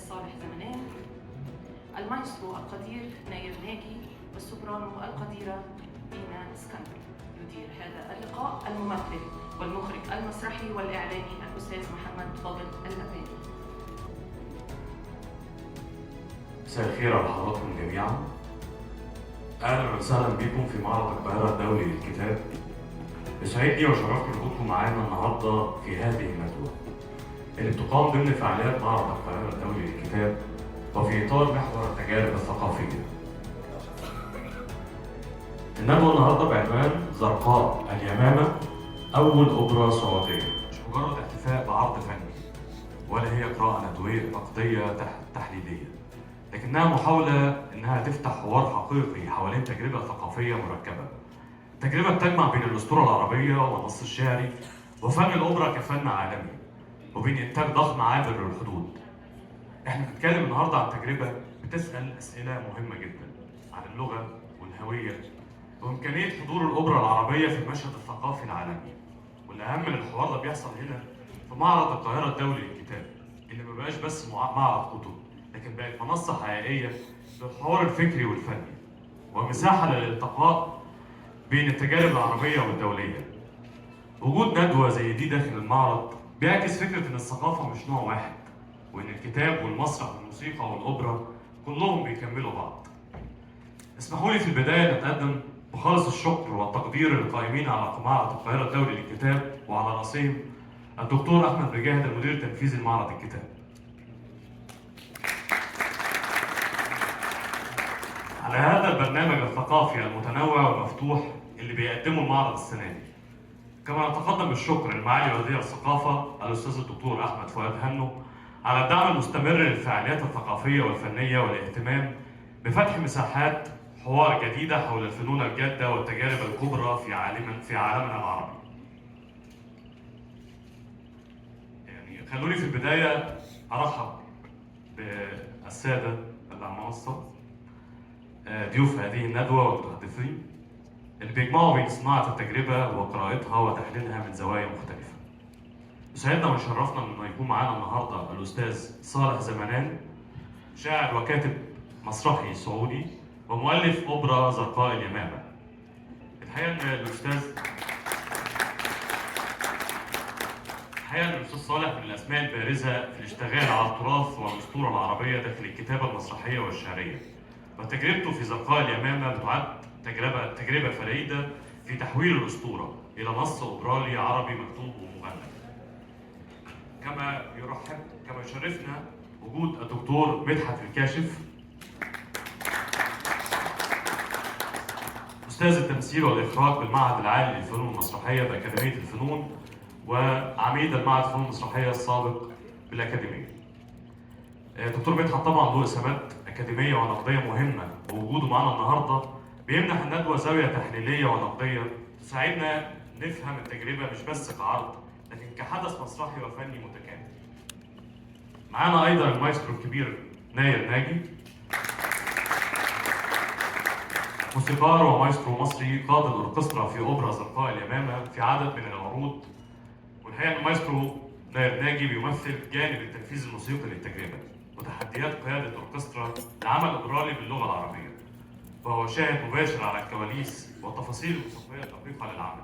صالح زمنان، المايسترو القدير ناير ناجي، والسوبرانو القديرة دينا اسكندر. يدير هذا اللقاء الممثل والمخرج المسرحي والإعلامي الأستاذ محمد فاضل اللباني. مساء الخير على حضراتكم جميعا. اهلا وسهلا بكم في معرض القاهرة الدولي للكتاب. يسعدني وشرفني وجودكم معانا النهارده في هذه الندوة اللي بتقام ضمن فعاليات معرض القاهرة الدولي للكتاب وفي اطار محور التجارب الثقافية. الندوة النهارده بعنوان زرقاء اليمامة، اول اوبرا سعودية. مش مجرد احتفاء بعرض فني ولا هي قراءة ندويه نقدية تحليلية، لكنها محاولة إنها تفتح حوار حقيقي حوالين تجربة ثقافية مركبة. تجربة بتجمع بين الأسطورة العربية والنص الشعري وفن الأوبرا كفن عالمي، وبين إنتاج ضخم عابر للحدود. إحنا بنتكلم النهاردة عن تجربة بتسأل أسئلة مهمة جدا عن اللغة والهوية وإمكانية حضور الأوبرا العربية في المشهد الثقافي العالمي. والأهم من الحوار ده بيحصل هنا في معرض القاهرة الدولي للكتاب، اللي ما بقاش بس معرض كتب، لكن بقت منصة حقيقية للحوار الفكري والفني ومساحة للالتقاء بين التجارب العربية والدولية. وجود ندوة زي دي داخل المعرض بيعكس فكرة إن الثقافة مش نوع واحد، وإن الكتاب والمسرح والموسيقى والأوبرا كلهم بيكملوا بعض. اسمحوا لي في البداية نتقدم بخالص الشكر والتقدير للقائمين على معرض القاهرة الدولي للكتاب، وعلى رأسهم الدكتور أحمد مجاهد المدير التنفيذي لمعرض الكتاب. على هذا البرنامج الثقافي المتنوع والمفتوح اللي بيقدمه المعرض السنة دي. كما نتقدم بالشكر لمعالي وزير الثقافة الأستاذ الدكتور أحمد فؤاد هنو على الدعم المستمر للفعاليات الثقافية والفنية والاهتمام بفتح مساحات حوار جديدة حول الفنون الجادة والتجارب الكبرى في عالمنا العربي. يعني خلوني في البداية أرحب بالسادة اللي على المنصة، ضيوف هذه الندوة والمتحدثين اللي بيجمعوا بين صناعة التجربة وقراءتها وتحليلها من زوايا مختلفة. يسعدنا ويشرفنا إنه يكون معانا النهاردة الأستاذ صالح زمنان، شاعر وكاتب مسرحي سعودي ومؤلف أوبرا زرقاء اليمامة. الحقيقة إن الأستاذ صالح من الأسماء البارزة في الاشتغال على التراث والأسطورة العربية داخل الكتابة المسرحية والشعرية. وتجربته في زرقاء اليمامة بتعد تجربة فريدة في تحويل الأسطورة إلى نص أوبرالي عربي مكتوب ومغنى. كما يشرفنا وجود الدكتور مدحت الكاشف، أستاذ التمثيل والإخراج بالمعهد العالي للفنون المسرحية بأكاديمية الفنون وعميد المعهد الفنون المسرحية السابق بالأكاديمية. دكتور مدحت طبعا له إسهامات أكاديمية ونقدية مهمة، ووجوده معنا النهارده بيمنح الندوة زاوية تحليلية ونقدية تساعدنا نفهم التجربة مش بس كعرض، لكن كحدث مسرحي وفني متكامل. معانا أيضا المايسترو الكبير ناير ناجي، موسيقار ومايسترو مصري قاد الأوركسترا في أوبرا زرقاء اليمامة في عدد من العروض. والحقيقة أن المايسترو ناير ناجي بيمثل جانب التنفيذ الموسيقي للتجربة وتحديات قيادة أوركسترا لعمل أوبرالي باللغة العربية، وهو شاهد مباشر على الكواليس والتفاصيل الموسيقية الدقيقة للعمل.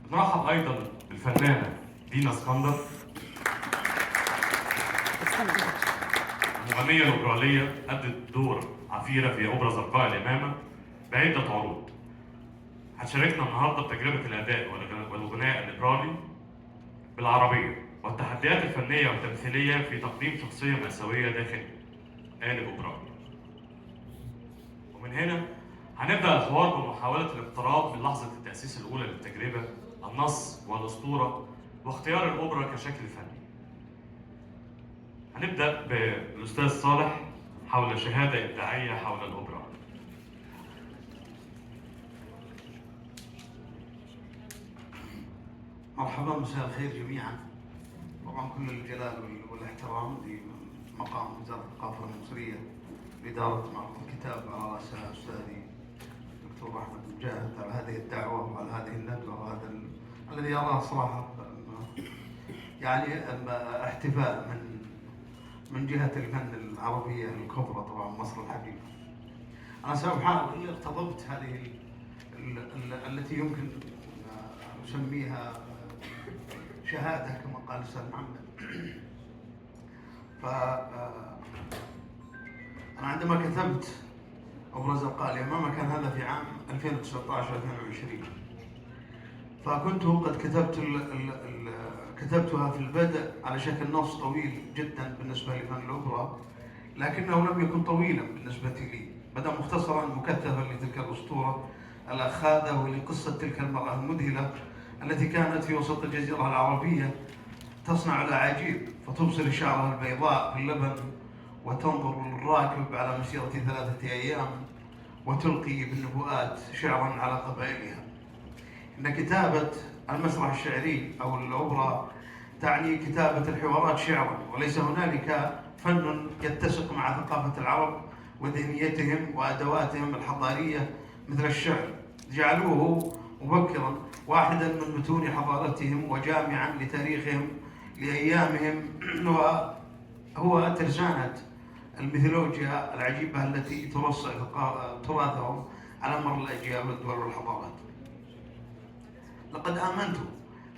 بنرحب أيضا بالفنانة دينا اسكندر، المغنية الأوبرالية، أدت دور عفيرة في أوبرا زرقاء اليمامة بعدة عروض. هتشاركنا النهارده بتجربة الأداء والغناء الإوبرالي بالعربية والتحديات الفنية والتمثيلية في تقديم شخصية مأساوية داخل قالب أوبرالي. ومن هنا هنبدأ الحوار بمحاولة الاقتراب من لحظة التأسيس الأولى للتجربة، النص والأسطورة واختيار الأوبرا كشكل فني. هنبدأ بالأستاذ صالح حول شهادة إبداعية حول الأوبرا. مرحبا، مساء الخير جميعا. طبعا كل الجلال والاحترام لمقام وزارة الثقافة المصرية لإدارة معرض الكتاب على رأسها أستاذي الدكتور أحمد مجاهد على هذه الدعوة وعلى هذه الندوة وهذا الذي أراه صراحة يعني احتفاء من من جهة الفن العربية الكبرى طبعا مصر الحبيبة. أنا سأحاول إني اقتضبت هذه التي يمكن أسميها شهادة كما قال الأستاذ محمد. أنا عندما كتبت أوبرا زرقاء اليمامة كان هذا في عام 2019-2020، فكنت قد كتبت كتبتها في البدء على شكل نص طويل جدا بالنسبة لفن الأوبرا، لكنه لم يكن طويلا بالنسبة لي، بدأ مختصرا مكثفا لتلك الأسطورة الأخاذة ولقصة تلك المرأة المذهلة التي كانت في وسط الجزيرة العربية تصنع الأعاجيب، فتبصر شعرها البيضاء في اللبن وتنظر للراكب على مسيرة 3 أيام وتلقي بالنبوءات شعرا على قبائلها. إن كتابة المسرح الشعري أو الأوبرا تعني كتابة الحوارات شعرا، وليس هنالك فن يتسق مع ثقافة العرب وذهنيتهم وأدواتهم الحضارية مثل الشعر. جعلوه مبكرا واحدا من متون حضارتهم وجامعا لتاريخهم لأيامهم، وهو ترسانة الميثولوجيا العجيبة التي ترصع تراثهم على مر الأجيال والدول والحضارات. لقد آمنت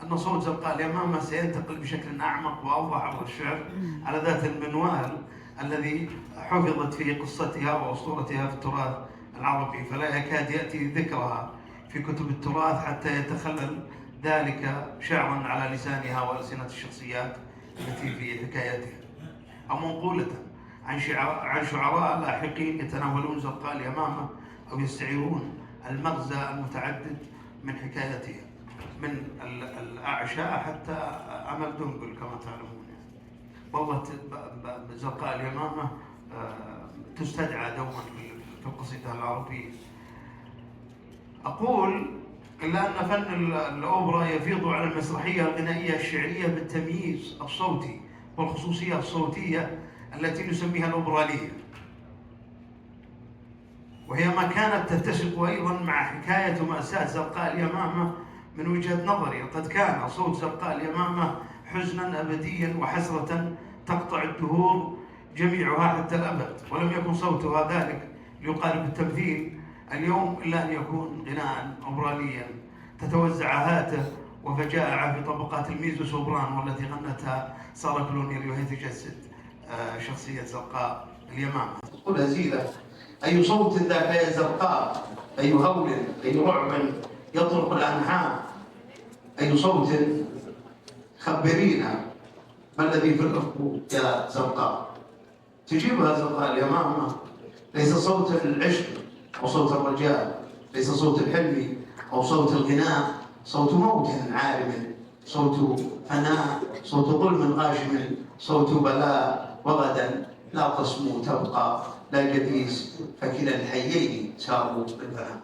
أن صوت زرقاء اليمامة سينتقل بشكل أعمق وأوضح عبر الشعر على ذات المنوال الذي حفظت فيه قصتها وأسطورتها في التراث العربي، فلا يكاد يأتي ذكرها في كتب التراث حتى يتخلل ذلك شعرا على لسانها وألسنة الشخصيات التي في حكايتها، أو منقولة عن شعراء لاحقين يتناولون زرقاء اليمامة أو يستعيرون المغزى المتعدد من حكايتها، من الأعشاء حتى أمل دنقل كما تعلمون. ظلت زرقاء اليمامة تستدعى دوما في القصيدة العربية. أقول إلا أن فن الأوبرا يفيض على المسرحية الغنائية الشعرية بالتمييز الصوتي والخصوصية الصوتية التي نسميها الأوبرالية، وهي ما كانت تتسق أيضا مع حكاية مأساة زرقاء اليمامة. من وجهة نظري قد كان صوت زرقاء اليمامة حزنا أبديا وحسرة تقطع الدهور جميعها حتى الأبد، ولم يكن صوتها ذلك ليقارب التمثيل اليوم إلا أن يكون غناء أوبراليا تتوزع هاته وفجائع في طبقات الميزو سوبرانو والتي غنتها سارة كلونيل وهي تجسد شخصية زرقاء اليمامة. تقول هزيلة: أي صوت ذاك يا زرقاء، أي هول، أي رعب يطرق الأنحاء، أي صوت خبرينا ما الذي في الأفق يا زرقاء. تجيبها زرقاء اليمامة: ليس صوت العشق أو صوت الرجاء، ليس صوت الحلم أو صوت الغناء، صوت موت عارم، صوت فناء، صوت ظلم غاشم، صوت بلاء، وغدا لا تصمو تبقى لا جديس، فكلا الحيين ساروا بالفناء.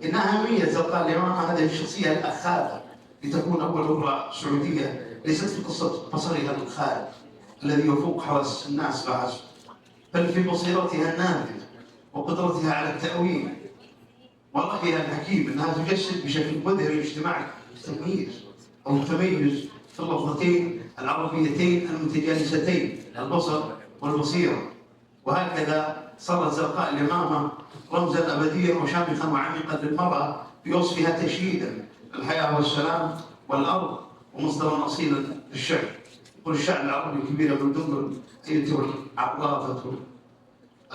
إن أهمية زرقاء اليمامة هذه الشخصية الأخاذة لتكون أول أوبرا سعودية ليست في قصة بصرها للخارج الذي يفوق حواس الناس فحسب، بل في بصيرتها النافذة وقدرتها على التأويل ورأيها الحكيم، أنها تجسد بشكل مذهل اجتماع التمييز أو التميز في اللفظتين العربيتين المتجانستين، البصر والبصيرة. وهكذا صارت زرقاء اليمامة رمزا أبديا وشامخا وعميقا للمرأة بوصفها تشييدا الحياة والسلام والأرض ومصدرا أصيلا للشعر. يقول الشاعر العربي الكبير ابن دنقل: أيتها العرافة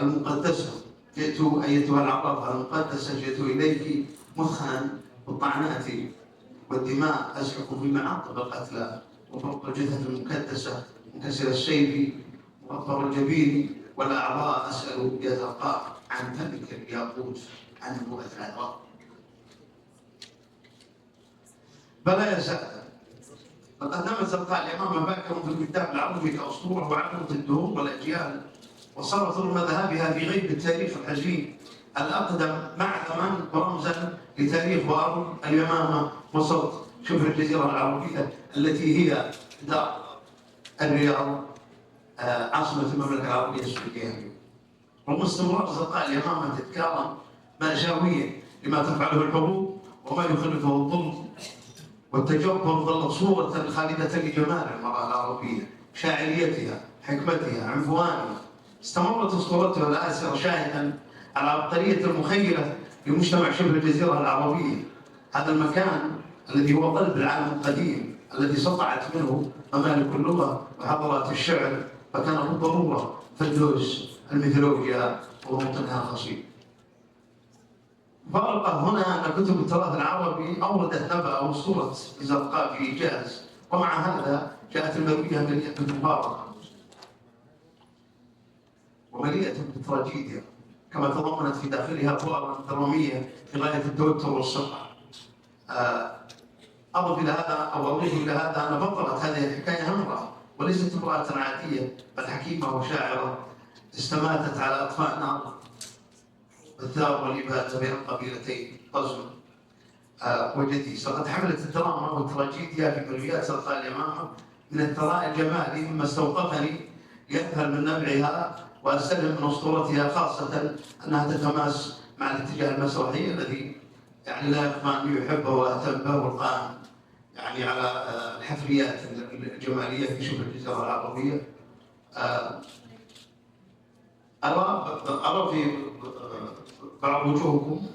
المقدسة جئت، أيتها العرافة المقدسة جئت إليك مثخنا بالطعنات والدماء، أزحف في معاطب القتلى وفوق الجثث المكدسة منكسر السيف مغبر الجبين والأعضاء، أسأل يا زرقاء عن فمك الياقوت، عن نبوءة العذراء. بلى يا سادة، لقد نمت زرقاء اليمامة باكرا في الكتاب العربي كأسطورة وعبرت الدهور والأجيال، وصارت رغم ذهابها في غيب التاريخ الحزين الأقدم معلما ورمزا لتاريخ وأرض اليمامة وسط شبه الجزيرة العربية التي هي دار الرياض عاصمة المملكة العربية السعودية. رغم استمرار زرقاء اليمامة تذكارا مأساويا لما تفعله الحروب وما يخلفه الظلم والتجبر، ظلت صورة خالدة لجمال المرأة العربية شاعريتها، حكمتها، عنفوانها. استمرت اسطورتها الآسرة شاهدا على عبقرية المخيلة لمجتمع شبه الجزيرة العربية، هذا المكان الذي هو قلب العالم القديم الذي سطعت منه ممالك اللغة وحضارات الشعر، فكان بالضرورة فردوس الميثولوجيا وموطنها الخصيب. مفارقة هنا أن كتب التراث العربي أوردت نبأ وأسطورة الزرقاء في إيجاز، ومع هذا جاءت المروية مليئة بالمفارقة ومليئة بالتراجيديا، كما تضمنت في داخلها بؤرا درامية في غاية التوتر والصقع. أضف إلى هذا أو أضيف إلى هذا أن بطلة هذه الحكاية امرأة، وليست امرأة عادية بل حكيمة وشاعرة استماتت على أطفاء نار الثار والإبادة بين القبيلتين قزم وجديس. لقد حملت الدراما والتراجيديا في مرويات زرقاء اليمامة من الثراء الجمالي مما استوقفني لأفهم من نبعها وأستلهم من أسطورتها، خاصة أنها تتماس مع الاتجاه المسرحي الذي يعني لا يخفى أني أحبه وأهتم به، والقائم يعني على الحفريات الجمالية في شبه الجزيرة العربية. أرى في بعض وجوهكم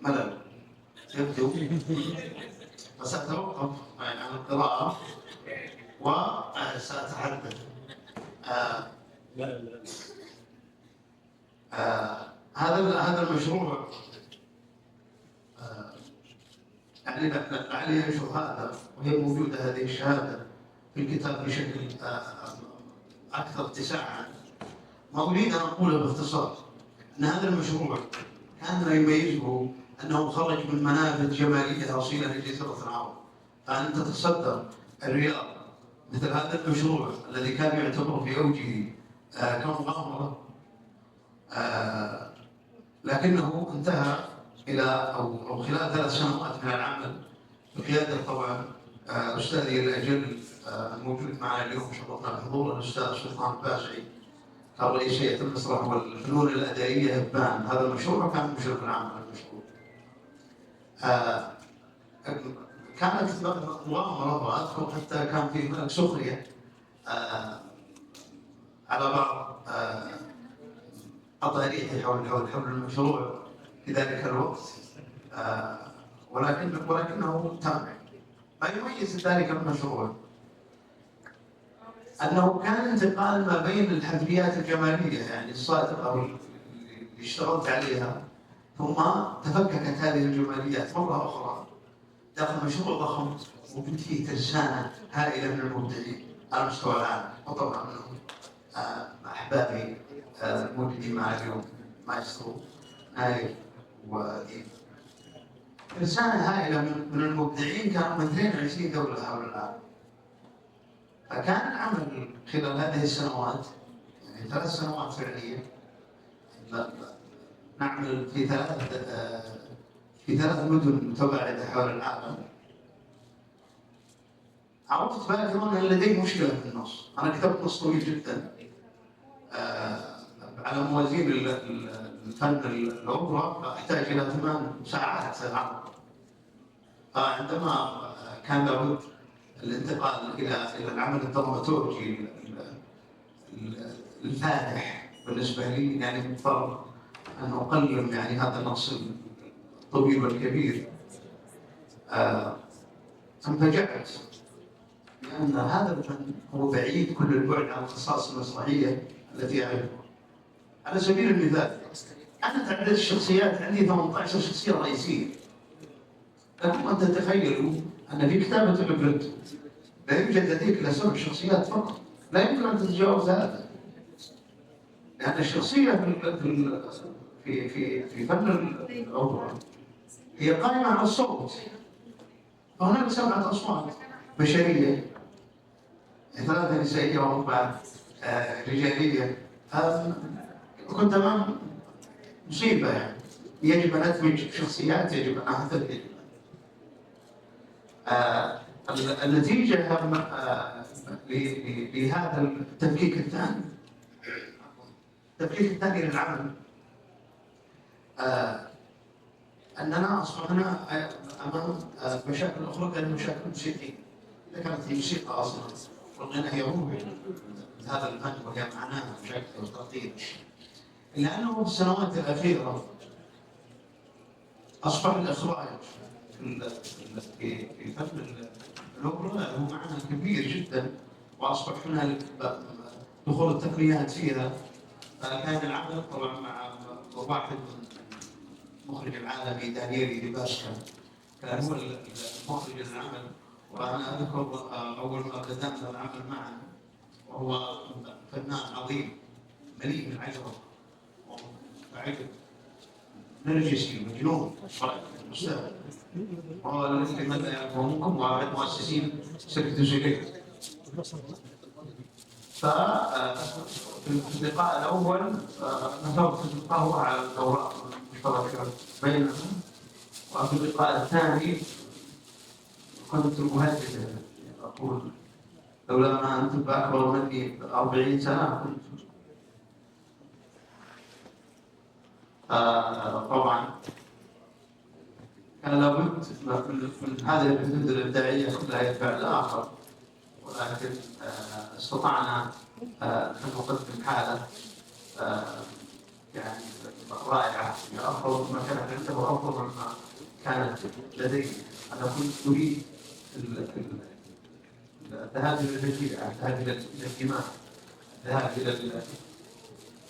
ملل يبدو، فسأتوقف عن القراءة وسأتحدث. هذا المشروع يعني لعلي أنشر هذا، وهي موجودة هذه الشهادة في الكتاب بشكل أكثر اتساعا. ما أريد أن أقوله باختصار أن هذا المشروع كان ما يميزه أنه خرج من منافذ جمالية أصيلة لجزيرة العرب، فأن تتصدر الرياض مثل هذا المشروع الذي كان يعتبر في أوجه كمغامرة، لكنه انتهى إلى أو خلال 3 سنوات من العمل بقيادة طبعا أستاذي الأجل الموجود معنا اليوم شرفنا بحضوره الأستاذ سلطان البازعي، كان رئيس هيئة المسرح والفنون الأدائية إبان هذا المشروع، وكان مشرف العام على المشروع. كانت مغامرة، وأذكر حتى كان في هناك سخرية على بعض أطاريحي حول المشروع في ذلك الوقت، ولكنه تم. ما يميز ذلك المشروع أنه كان انتقال ما بين الحفليات الجمالية يعني الصادقة اللي اشتغلت عليها، ثم تفككت هذه الجماليات مرة أخرى داخل مشروع ضخم وجد فيه ترسانة هائلة من المبدعين على مستوى العالم، وطبعا منهم أحبابي الموجودين معنا اليوم مايسترو نايف وديب. ترسانة هائلة من المبدعين كانوا من 22 دولة حول العالم. فكان العمل خلال هذه السنوات يعني 3 سنوات فعليا نعمل في 3 مدن متباعدة حول العالم. عرفت باكرا أن لدي مشكلة في النص. أنا كتبت نص طويل جدا على موازين الفن الأوبرا، فأحتاج إلى 8 ساعات عرض. فعندما كان لابد الانتقال إلى العمل الدراماتورجي الفاتح بالنسبة لي، يعني مضطر أن أقلم يعني هذا النص الطويل والكبير. انفجعت لأن هذا الفن هو بعيد كل البعد عن الخصائص المسرحية التي أعرفها. على سبيل المثال، أنا تعداد الشخصيات عندي 18 شخصية رئيسية. لكم أن تتخيلوا أن في كتابة البريتو لا يوجد لديك إلا 7 شخصيات فقط، لا يمكن أن تتجاوز هذا، لأن الشخصية في في في فن الأوبرا هي قائمة على الصوت، فهناك 7 أصوات بشرية، 3 نسائية و4 رجالية. كنت أمام مصيبة، يعني يجب أن أدمج شخصيات، يجب أن أحدث، يجب النتيجة لهذا التفكيك الثاني، التفكيك الثاني للعمل، أننا أصبحنا أمام مشاكل أخرى غير المشاكل الموسيقية. إذا كانت الموسيقى أصلا والغناء هي روح هذا الفن وهي معناه بشكل وتقدير. إلا أنه في السنوات الأخيرة أصبح الإخراج في فن الأوبرا له معنى كبير جدا، وأصبح هنالك دخول التقنيات فيها. فكان العمل طبعا مع واحد من المخرج العالمي دانييلي دي باسكا، كان هو المخرج للعمل. وأنا أذكر أول ما بدأنا العمل معه، وهو فنان عظيم مليء بالعجرة وعجب نرجسي مجنون أستاذ، وهو لمن لا يعرفه منكم واحد مؤسسين سيرك دو سوليه. ففي اللقاء الأول نثرت القهوة على الأوراق المشتركة بيننا، وفي اللقاء الثاني كنت مهددا أقول لولا ما أنتم بأكبر مني 40 سنة كنت. طبعا كان لابد من هذه الحدود الإبداعية كلها يتبع الآخر، ولكن استطعنا أن نقدم حالة يعني رائعة، أفضل مما كانت عنده وأفضل مما كانت لدي. أنا كنت أريد الذهاب إلى الفجيعة، الذهاب إلى الدماء، الذهاب إلى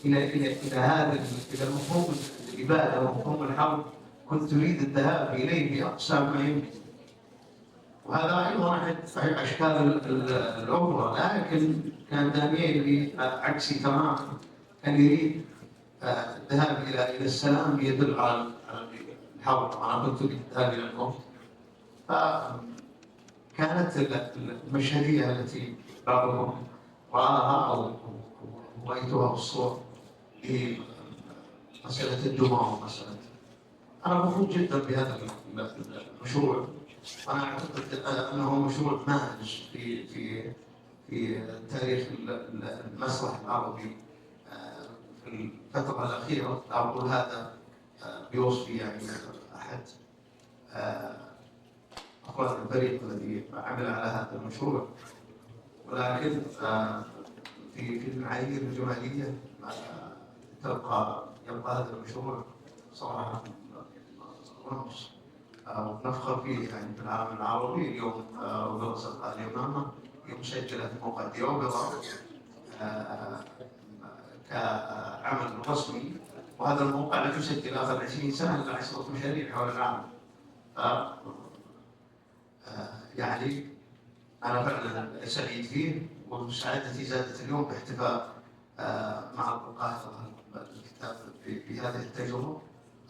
إلى إلى إلى هذا، إلى مفهوم الإبادة ومفهوم الحرب. كنت أريد الذهاب إليه بأقصى ما يمكن، وهذا أيضا أحد صحيح أشكال الأوبرا. لكن كان دانييل عكسي تماما، كان يريد الذهاب إلى السلام يدل على الحرب، أنا كنت أريد الذهاب إلى الموت. فكانت المشهدية التي بعضهم رآها أو رأيتها في الصور هي مسألة الدماء ومسألة. أنا مبسوط جدا بهذا المشروع، وأنا أعتقد أنه مشروع ماهج في في في تاريخ المسرح العربي في الفترة الأخيرة. أقول هذا بوصفي يعني أحد أفراد الفريق الذي عمل على هذا المشروع، ولكن في المعايير الجمالية يبقى هذا المشروع صراحة رمز ونفخر فيه يعني في العالم العربي. اليوم أوبرا زرقاء اليمامة هي مسجلة في موقع دي أوبرا كعمل رسمي، وهذا الموقع لم يسجل آخر 20 سنة إلا 10 مشاريع حول العالم. يعني أنا فعلا سعيد فيه، وسعادتي زادت اليوم باحتفاء معرض القاهرة الكتاب بهذه التجربة.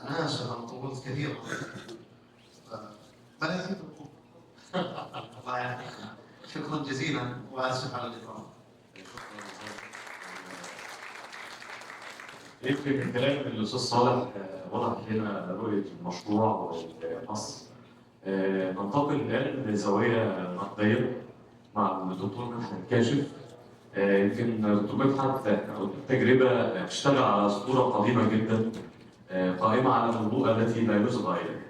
أنا آسف، أنا طولت كثيرا. الله يعافيك، شكرا جزيلا وآسف على الإطالة. يمكن من كلام الأستاذ صالح وضح لنا رؤية المشروع والنص. ننتقل الآن لزاوية نقدية مع الدكتور مدحت كاشف. يمكن الدكتور مدحت تجربة تشتغل على أسطورة قديمة جدا قائمة على النبوءة التي لا يصغى إليها،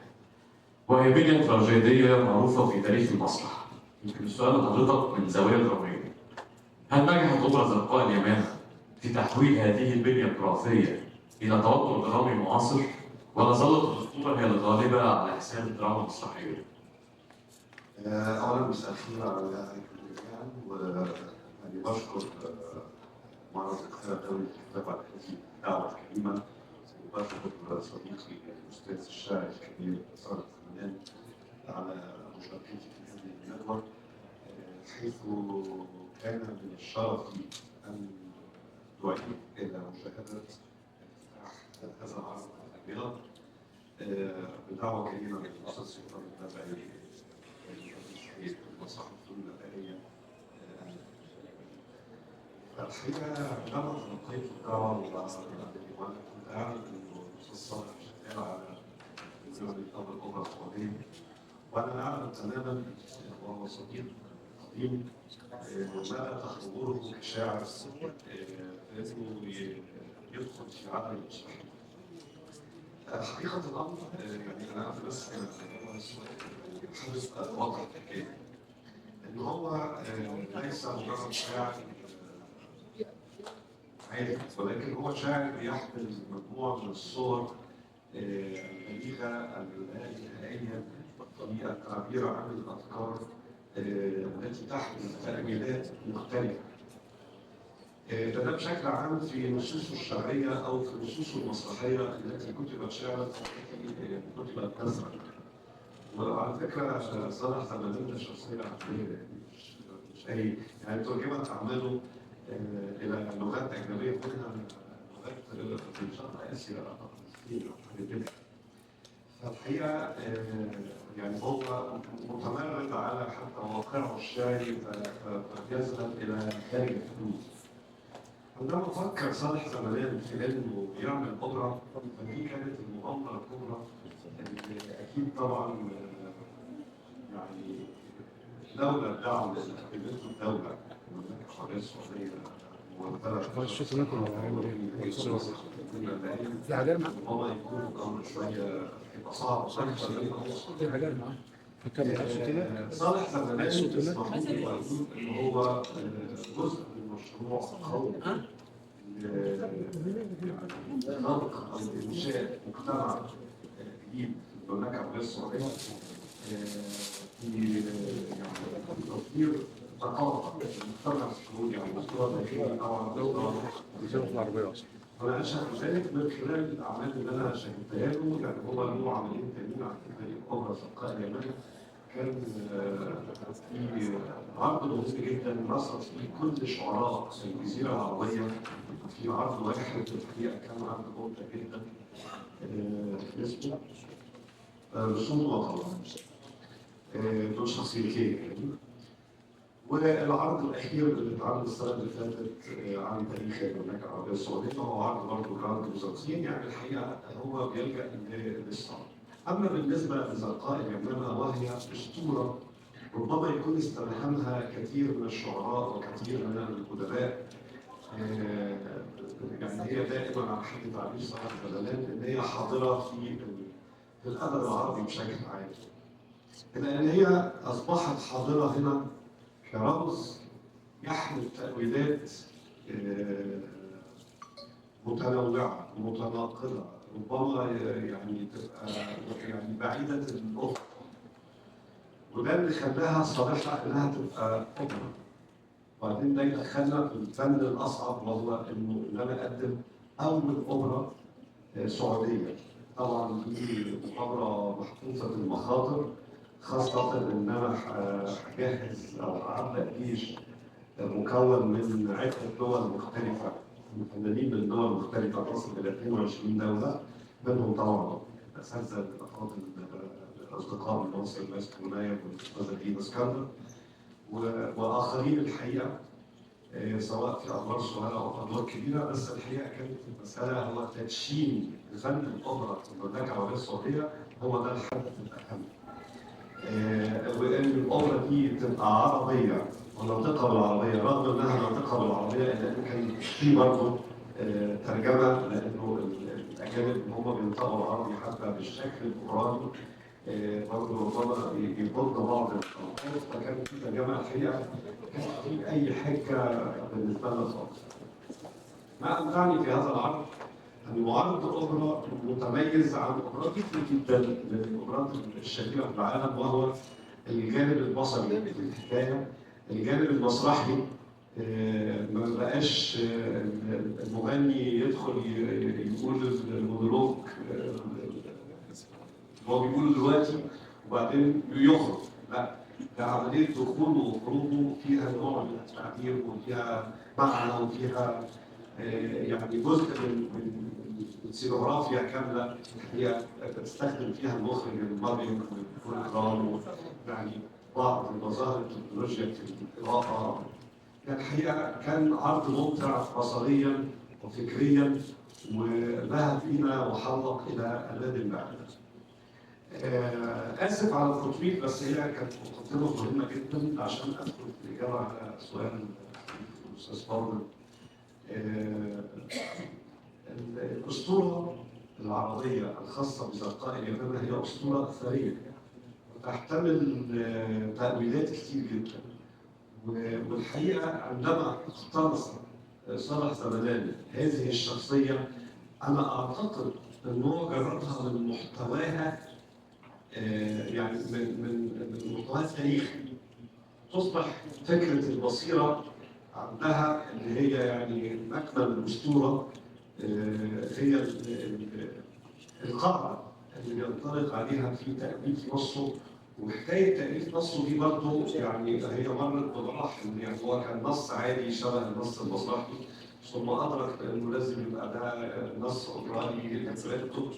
وهي بنية تراجيدية معروفة في تاريخ المسرح. يمكن السؤال لحضرتك من زاوية درامية، هل نجحت أوبرا زرقاء اليمامة في تحويل هذه البنية التراثية إلى توتر درامي معاصر، ولا ظلت الأسطورة هي الغالبة على حساب الدراما المسرحية؟ أولا مساء الخير عليكم جميعا، ويعني بشكر معرض القاهرة الدولي للكتاب على هذه الدعوة الكريمة، وبشكر صديقي الأستاذ الشاعر الكبير صالح الفنان على مشاركتي في هذه الندوة، حيث كان من الشرف أن دعيت إلى مشاهدة هذا العرض في الرياض بدعوة كريمة من الأستاذ سلطان النبعي رئيس المسرح الفنون الأدائية. الحقيقة عندما تلقيت الدعوة وأنا كنت أعلم أن الأستاذ صالح شغال على برنامج أول أوبرا السعودية، وأنا أعلم تماما وهو صديق قديم مدى تطوره كشاعر لازم يدخل في عالم المسرح. حقيقة الأمر يعني أنا بس حابب أوضح الحكاية. ان هو ليس مجرد شاعر عادي، ولكن هو شاعر بيحمل مجموعة من الصور البليغة النهائية في التعبير عن الافكار التي تحمل تأويلات مختلفة. ده بشكل عام في نصوصه الشعرية أو في نصوصه المسرحية التي كتبت شعرا أو التي كتبت نثرا. وعلى فكرة صالح زملان ده شخصية عقلية، مش أي يعني ترجمت أعماله إلى لغات أجنبية، منها لغات في شرق آسيا أعتقد الصين أو حاجة كده. فالحقيقة يعني هو متمرد على حتى واقعه الشعري، فبيذهب إلى خارج الحدود. عندما فكر صالح زملان في انه يعمل اوبرا، فدي كانت المغامرة الكبرى اللي اكيد طبعا يعني لولا الدعم اللي قدمته الدولة، المملكة العربية السعودية، ربما يكون الامر شوية هيبقى صعب. صالح زملان اسمحوا لي ان هو جزء من مشروع قومي خلق او انشاء مجتمع جديد في المملكة العربية السعودية، في يعني تطوير ثقافة المجتمع السعودي على المستوى الداخلي او على المستوى. وانا اشهد ذلك من خلال الاعمال اللي انا شاهدتها له. يعني هو له عملين تانيين على فكرة، اوبرا زرقاء اليمامه كان في عرض مهم جدا رصد فيه كل شعراء الجزيرة العربية في عرض واحد. الحقيقة كان عرض ممتع جدا اسمه رسوم وطن، دول شخصيتين يعني. والعرض الاخير اللي اتعمل السنة اللي فاتت عن تاريخ المملكة العربية السعودية هو عرض برضه جراند بيزنطيين. يعني الحقيقة هو بيلجا للصعب. اما بالنسبة لزرقاء اليمامه، وهي اسطورة ربما يكون استلهمها كثير من الشعراء وكثير من الادباء، يعني هي دائما على حد تعبير صلاح زملان ان هي حاضره في الادب العربي بشكل عام، لان هي اصبحت حاضره هنا كرمز يحمل تأويلات متنوعة متناقضة، ربما يعني تبقى يعني بعيدة الأفق، وده اللي خلاها صالحة إنها تبقى أوبرا. وبعدين ده يدخلنا في الفن الأصعب، وهو إنه إن أنا أقدم أول أوبرا سعودية. طبعا دي مغامرة محفوفة بالمخاطر، خاصة إن أنا هجهز أو هبدأ جيش مكون من عدة دول مختلفة، فنانين من دول مختلفة تصل إلى 22 دولة، منهم طبعا الأساتذة الأفاضل الأصدقاء من مصر المايسترو نايف والأستاذة دينا اسكندر وآخرين الحقيقة، سواء في أدوار صغيرة أو أدوار كبيرة. بس الحقيقة كانت المسألة هو تدشين فن الأوبرا في المملكة العربية السعودية، هو ده الحدث الأهم. وان الاوبرا دي تبقى عربية وناطقه بالعربية، رغم انها ناطقه بالعربية الا ان كان في برضه ترجمه، لانه الاجانب هم بينطقوا العربي حتى بالشكل الاوبراني برضه ربما بيضد بعض الالفاظ، فكان في ترجمه. الحقيقة ما كانش في اي حجه بالنسبة لنا خالص. ما امتعني في هذا العرض انه عرض اوبرا متميز عن اوبرات كتير جدا من الاوبرات الشهيرة في العالم، وهو الجانب البصري في الحكاية، الجانب المسرحي. ما بقاش المغني يدخل يقول المونولوج اللي هو بيقوله دلوقتي وبعدين يخرج، لا، ده عملية دخوله وخروجه فيها نوع من التعبير وفيها معنى وفيها يعني جزء من سينوغرافيا كاملة الحقيقة تستخدم فيها المخرج ال mapping والبروجرام، يعني بعض مظاهر التكنولوجيا في الاضاءة. يعني الحقيقة كان عرض ممتع بصريا وفكريا، وذهب فينا وحلق الى اماد بعيدة. اسف على التطويل، بس هي كانت مقدمه مهمة جدا عشان ادخل في الاجابة على سؤال الاستاذ فاضل. الأسطورة العربية الخاصة بزرقاء اليمامة هي أسطورة ثرية وتحتمل تأويلات كتير جدا. والحقيقة عندما اقتنص صالح زمنان هذه الشخصية، انا اعتقد ان هو جردها من محتواها، يعني من محتواها التاريخي. تصبح فكرة البصيرة عندها اللي هي يعني مكمن الاسطورة، هي القاعدة اللي بينطلق عليها في تاليف نصه. وحكاية تاليف نصه دي برضه يعني هي مرت بمراحل، يعني هو كان نص عادي شبه النص المسرحي، ثم ادرك انه لازم يبقى ده نص اوبرالي ليبريتو،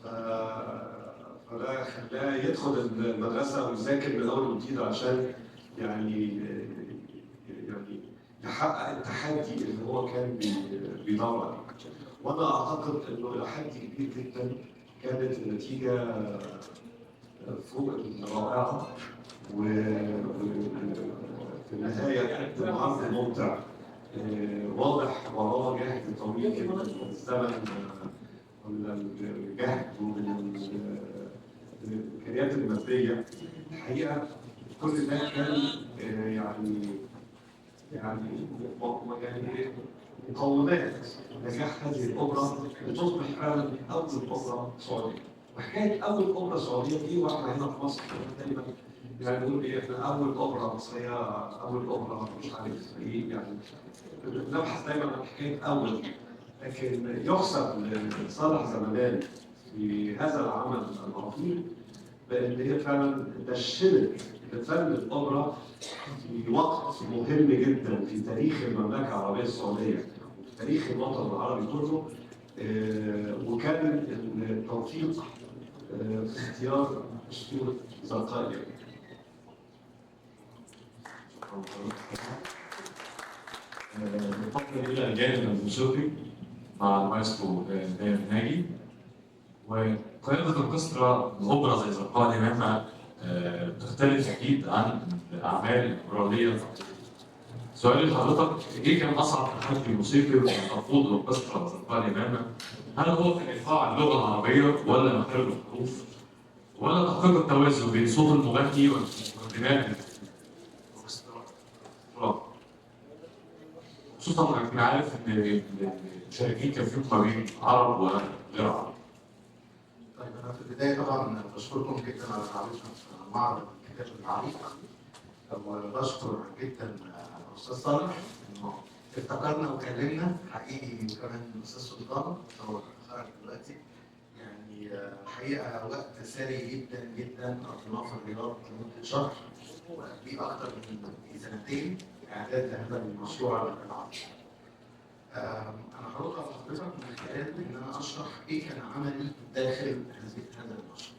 فده خلاه يدخل المدرسة ويذاكر من اول وجديد عشان يعني يحقق التحدي اللي هو كان بيدور عليه. وانا اعتقد انه الى حد كبير جدا كانت النتيجة فوق الرائعة، وفي النهاية قدم عرض ممتع واضح وراه جهد طويل جدا من الزمن ومن الجهد ومن الامكانيات المادية. الحقيقة كل ده كان يعني مقومات نجاح هذه الاوبرا لتصبح فعلا اول اوبرا سعودية. وحكاية اول اوبرا سعودية دي، واحنا هنا في مصر دايما يعني نقول ايه، احنا اول اوبرا مصرية، اول اوبرا مش عارف ايه، يعني نبحث دايما عن حكاية اول. لكن يحسب لصالح زمنان في هذا العمل العظيم بان هي فعلا دشنت لفن الاوبرا في وقت مهم جدا في تاريخ المملكة العربية السعودية وفي تاريخ الوطن العربي كله، وكان التوفيق في اختيار اسطورة زرقاء اليمامه. ننتقل الى الجانب الموسيقي مع المايسترو ناير ناجي. وقيادة الأوركسترا الأوبرا زي زرقاء اليمامة بتختلف أكيد عن الأعمال الأوبرالية. سؤالي لحضرتك، إيه كان أصعب تحدي موسيقي تقود الأوركسترا زرقاء اليمامة؟ هل هو في إيقاع اللغة العربية ولا مخارج الحروف؟ ولا تحقيق التوازن بين صوت المغني والدماء الأوركسترا؟ خصوصا انك عارف ان المشاركين كان فيهم ما بين عرب وغير عرب. طيب انا في البداية طبعا بشكركم جدا على دعوتكم في معرض الكتاب العريق، وبشكر جدا الاستاذ صالح انه افتكرنا وكلمنا حقيقي، وكمان الاستاذ سلطان هو خرج دلوقتي. يعني الحقيقة وقت ثري جدا جدا قضيناه في الرياض لمدة شهر، وقبليه اكثر من سنتين اعداد لهذا المشروع العظيم. انا هرد على حضرتك من خلال ان انا اشرح ايه كان عملي داخل هذا المشروع.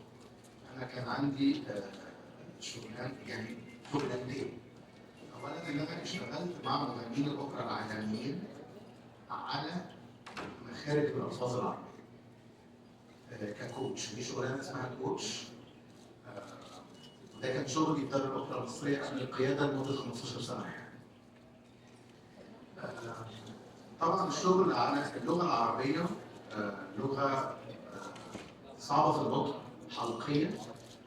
انا كان عندي شغلان، يعني شغلانتين. اولا ان انا اشتغلت مع مغنيين الاوبرا العالميين على مخارج الالفاظ العربية. ك coach، دي شغلانة اسمها coach. ده كان شغلي في دار الاوبرا المصرية قبل القيادة لمدة 15 سنة يعني. طبعا الشغل على اللغة العربية لغة صعبة في النطق، حلقيه.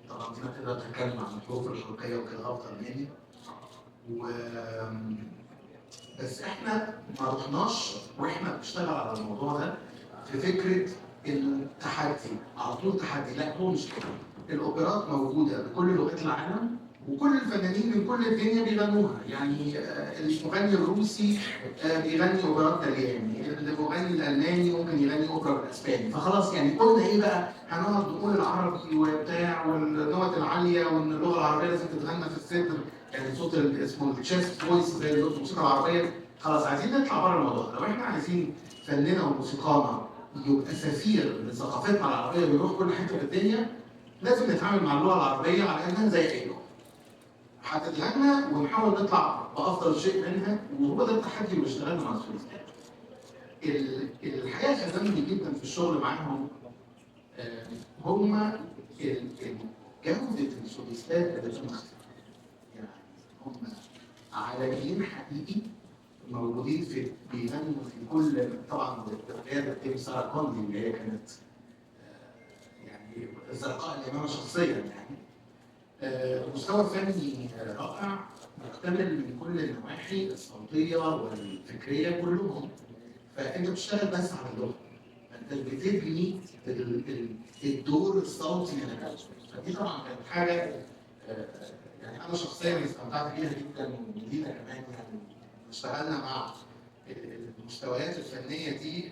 طبعا دي ما تقدر تتكلم عن الحروف الحلقيه وكده افضل مني. بس احنا ما رحناش واحنا بنشتغل على الموضوع ده في فكرة التحدي، على طول تحدي، لا هو مش كده. الاوبرات موجودة بكل لغات العالم وكل الفنانين من كل الدنيا بيغنوها، يعني المغني الروسي بيغني اوبرات طلياني، المغني الالماني ممكن يغني اوبرا بالاسباني، فخلاص يعني قلنا ايه بقى؟ هنقعد نقول العربي وبتاع والنوت العالية وان اللغة العربية لازم تتغنى في الصدر، يعني صوت اسمه ال chest voice زي الموسيقى العربية. خلاص عايزين نطلع بره الموضوع ده، لو احنا عايزين فننا وموسيقانا يبقى سفير لثقافتنا العربية ويروح كل حتة في الدنيا، لازم نتعامل مع اللغة العربية على انها زي اي لغة. هتتغنى ونحاول نطلع بافضل شيء منها، وهو ده التحدي اللي اشتغلنا مع السويس. الحقيقة خدمني جدا في الشغل معاهم هم جوده السوليستات اللي تم اختيارها. يعني هم عالميين حقيقي موجودين في بيغنوا في كل، طبعا بقيادة تيم سارة كوندي اللي هي كانت يعني زرقاء اليمامة شخصيا يعني. مستوى فني رائع مكتمل من كل النواحي الصوتية والفكريه كلهم. فانت بتشتغل بس على اللغة، انت بتبني الدور الصوتي من الأول. فدي طبعا كانت حاجة يعني انا شخصيا استمتعت بيها جدا، ولينا كمان يعني اشتغلنا مع المستويات الفنية دي.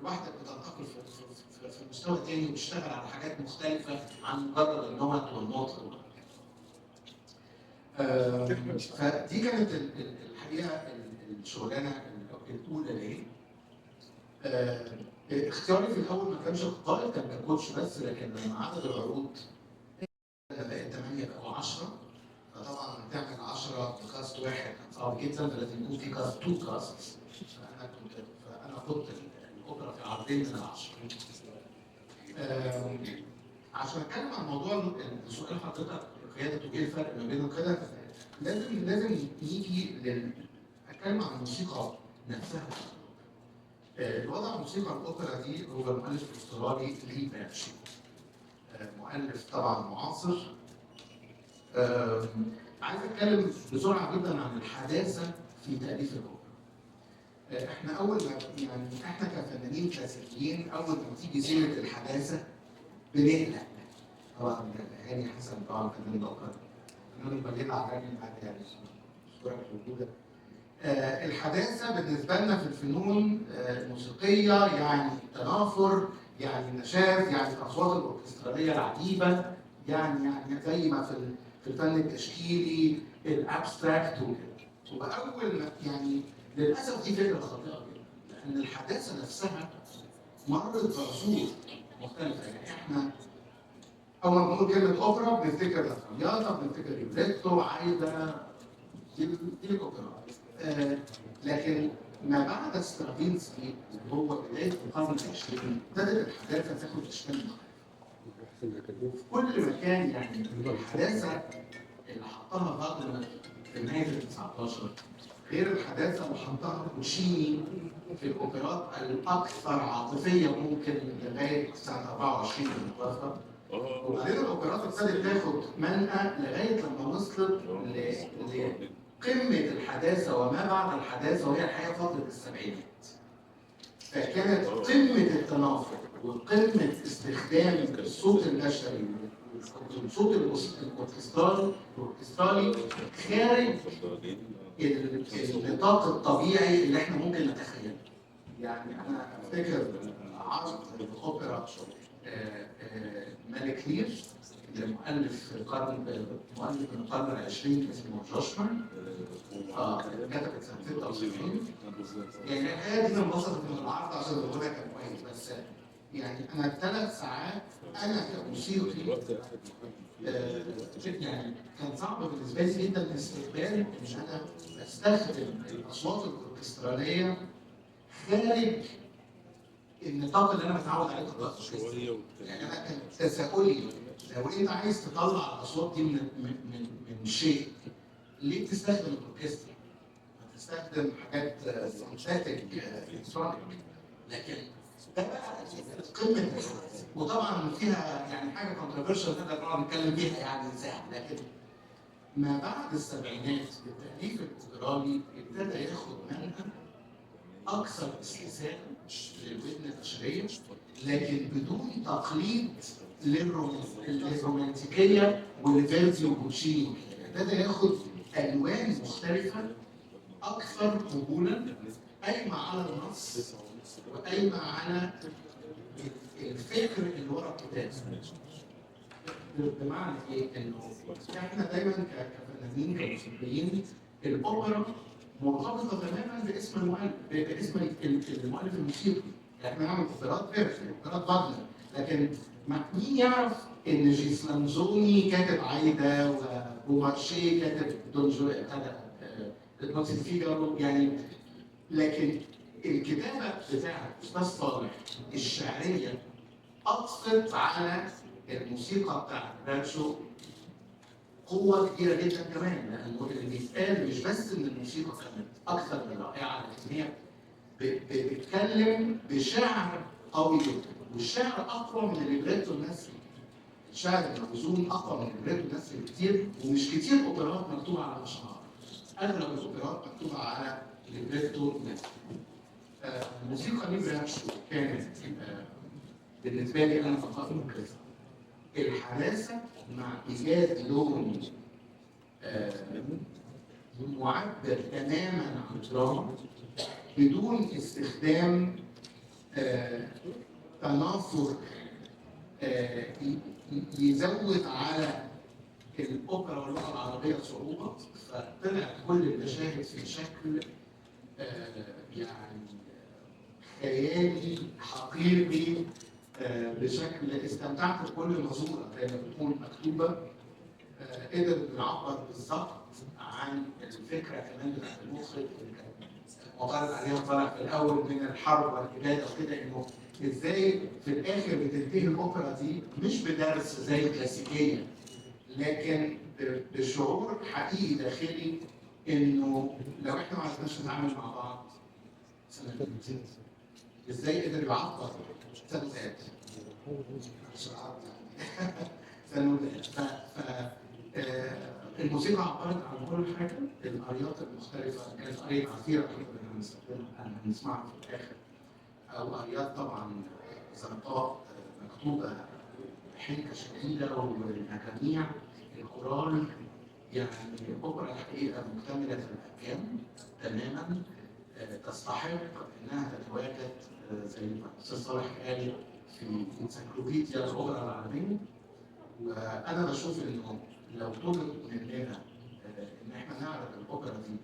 لوحدك بتنتقل في مستوى تاني وتشتغل على حاجات مختلفة عن مجرد النمط والنطق. فدي كانت الحقيقة الشغلانة الاولى ليا. اختياري في الاول ما كانش قائد، كان ككوتش بس، لكن لما عدد العروض بقت 8 بقوا 10، فطبعا تعمل 10 ب cast واحد كان صعب جدا، فلازم يكون في cast 2 cast. فانا قدت الاوبرا في عرضين من 10. عشان اتكلم عن موضوع سؤال حضرتك قيادة وايه الفرق ما بين القيادة، لازم نيجي اتكلم عن الموسيقى نفسها. الوضع الموسيقى الاوبرا دي هو المؤلف الاسترالي لي براتشو، مؤلف طبعا معاصر. عايز اتكلم بسرعة جدا عن الحداثة في تاليف الاوبرا. احنا اول ما يعني احنا كفنانين كلاسيكيين اول ما تيجي سيره الحداثة بنقلق. طبعا هاني حسن طبعا فنان الاوبرا، فنان الباليه العالمي بعد يعني اشكرك لوجودك. الحداثة بالنسبة لنا في الفنون الموسيقية يعني تنافر، يعني نشاز، يعني الاصوات الاوركستراليه العجيبة، يعني زي ما في الفن التشكيلي ال abstract وكده. واول ما يعني للاسف دي فكرة خاطئه جدا، لان الحداثة نفسها مرت بعصور مختلفة. يعني احنا اول ما بنقول كلمة اوبرا بنفتكر لا ترافياتا، بنفتكر ريبريتو، عايدة، دي الاوبرا. لكن ما بعد سترافينسكي اللي هو بداية القرن العشرين ابتدت الحداثة تاخد اشكال مختلفة. وفي كل مكان يعني الحداثة اللي حطها فاجنر في نهاية ال 19 غير الحداثة اللي حطها بوتشيني في الاوبرات الاكثر عاطفية ممكن لغاية سنة 24 المتوفى. وبعدين الاوبرات ابتدت تاخد منأى لغاية لما وصلت لقمة الحداثة وما بعد الحداثة، وهي الحقيقة فترة السبعينات. فكانت قمة التنافر وقمة استخدام الصوت البشري والصوت الاوركسترالي خارج النطاق الطبيعي اللي احنا ممكن نتخيله. يعني انا افتكر عرض الاوبرا ملك لير لمؤلف القرن، مؤلف من القرن العشرين اسمه جوشمان، كتبت سنة 76. يعني الحقيقة دي انبسطت من العرض عشان الغنى كان كويس، بس يعني انا 3 ساعات انا كموسيقي يعني كان صعب بالنسبة لي جدا استقبال ان انا بستخدم الاصوات الاوركستراليه خارج النطاق اللي انا متعود عليه كرأس. يعني انا كان تساؤلي لو انت عايز تطلع الاصوات دي من من من, من شيء، ليه بتستخدم الاوركسترا؟ ما تستخدم حاجات synthetic electronic. لكن ده بقى قمة الحداثة، وطبعا فيها يعني حاجة controversial نقدر نقعد نتكلم فيها يعني ساعة. لكن ما بعد السبعينات التاليف الاوبرالي ابتدى ياخد منها اكثر استسهالا للودن البشرية، لكن بدون تقليد للرومانتيكيه ولفيردي وبوتشيني. ابتدى ياخد الوان مختلفة اكثر قبولا، قايمة على النص وقايمه على الفكر اللي ورا الكتاب. بمعنى ايه؟ انه احنا دايما كفنانين كموسيقيين الاوبرا مرتبطة تماما باسم المؤلف، باسم المؤلف الموسيقي. يعني احنا نعمل اوبرات فيردي، اوبرات فاجنر، لكن مين يعرف ان جيسلانزوني كاتب عايدة وبومارشيه كاتب دون جو نوتس فيجارو يعني. لكن الكتابة بتاعت استاذ صالح الشعرية اضفت على الموسيقى بتاعت براتشو قوة كبيرة جدا كمان، لأنه اللي بيتقال مش بس إن الموسيقى كانت أكثر من رائعة، لكن هي بتتكلم بشعر قوي جدا، والشعر أقوى من الليبريتو النثري. الشعر الموزون اقوى من الليبريتو نفسه بكتير، ومش كتير اوبرات مكتوبة على اشعار. اغلب الاوبرات مكتوبة على ليبريتو نفسه. موسيقى ليبراتشو كانت بالنسبة لي انا ثقافة مركزه. الحداثة مع ايجاد لون معبر تماما عن الدراما بدون استخدام تنافر يزود على الاوبرا واللغة العربية صعوبة. فطلعت كل المشاهد في شكل يعني خيالي حقيقي بشكل استمتعت بكل مزوره زي ما بتكون مكتوبة. قدر يعبر بالظبط عن الفكرة كمان بتاعت المخرج اللي كان معترض عليها طالع في الاول من الحرب والاباده وكده، انه ازاي في الاخر بتنتهي الاوبرا دي مش بدرس زي الكلاسيكية، لكن بشعور حقيقي داخلي انه لو احنا ما عرفناش نتعامل مع بعض سنة. ازاي قدر يعبر سنوات سنوات. الموسيقى عبرت عن كل حاجة، الاريات المختلفة كانت اريات عثيره كنا هنسمعها في الاخر، او اريات طبعا زرقاء مكتوبة بحنكه شديدة والمجاميع الكورال. يعني اوبرا الحقيقة مكتملة الاركان تماما، تستحق انها تتواجد زي ما الاستاذ صالح قال في encyclopedia الاوبرا العالمية. وانا بشوف انه لو طلب مننا ان احنا نعرض الاوبرا دي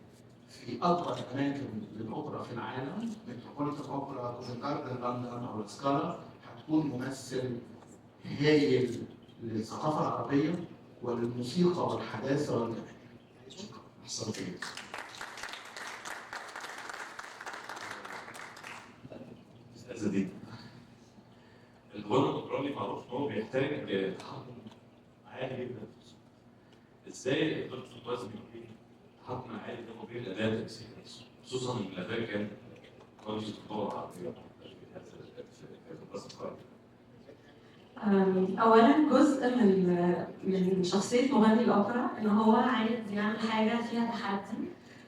في اكبر اماكن للاوبرا في العالم، متروبوليتان اوبرا، كوفنت جاردن لندن او السكالا، هتكون ممثل هايل للثقافة العربية وللموسيقى والحداثة والجمال. شكرا. احسنت. استاذه دي الغنى الاوبرالي معروف ان هو بيحتاج تحكم عالي جدا في الصوت. ازاي قدرت توازن ما بين التحكم العالي ده وما بين الاداء التمثيلي نفسه، خصوصا ان الاداء كان قوي في اللغة العربية في القرن. اولا جزء من شخصية مغني الاوبرا ان هو عايز يعمل حاجة فيها تحدي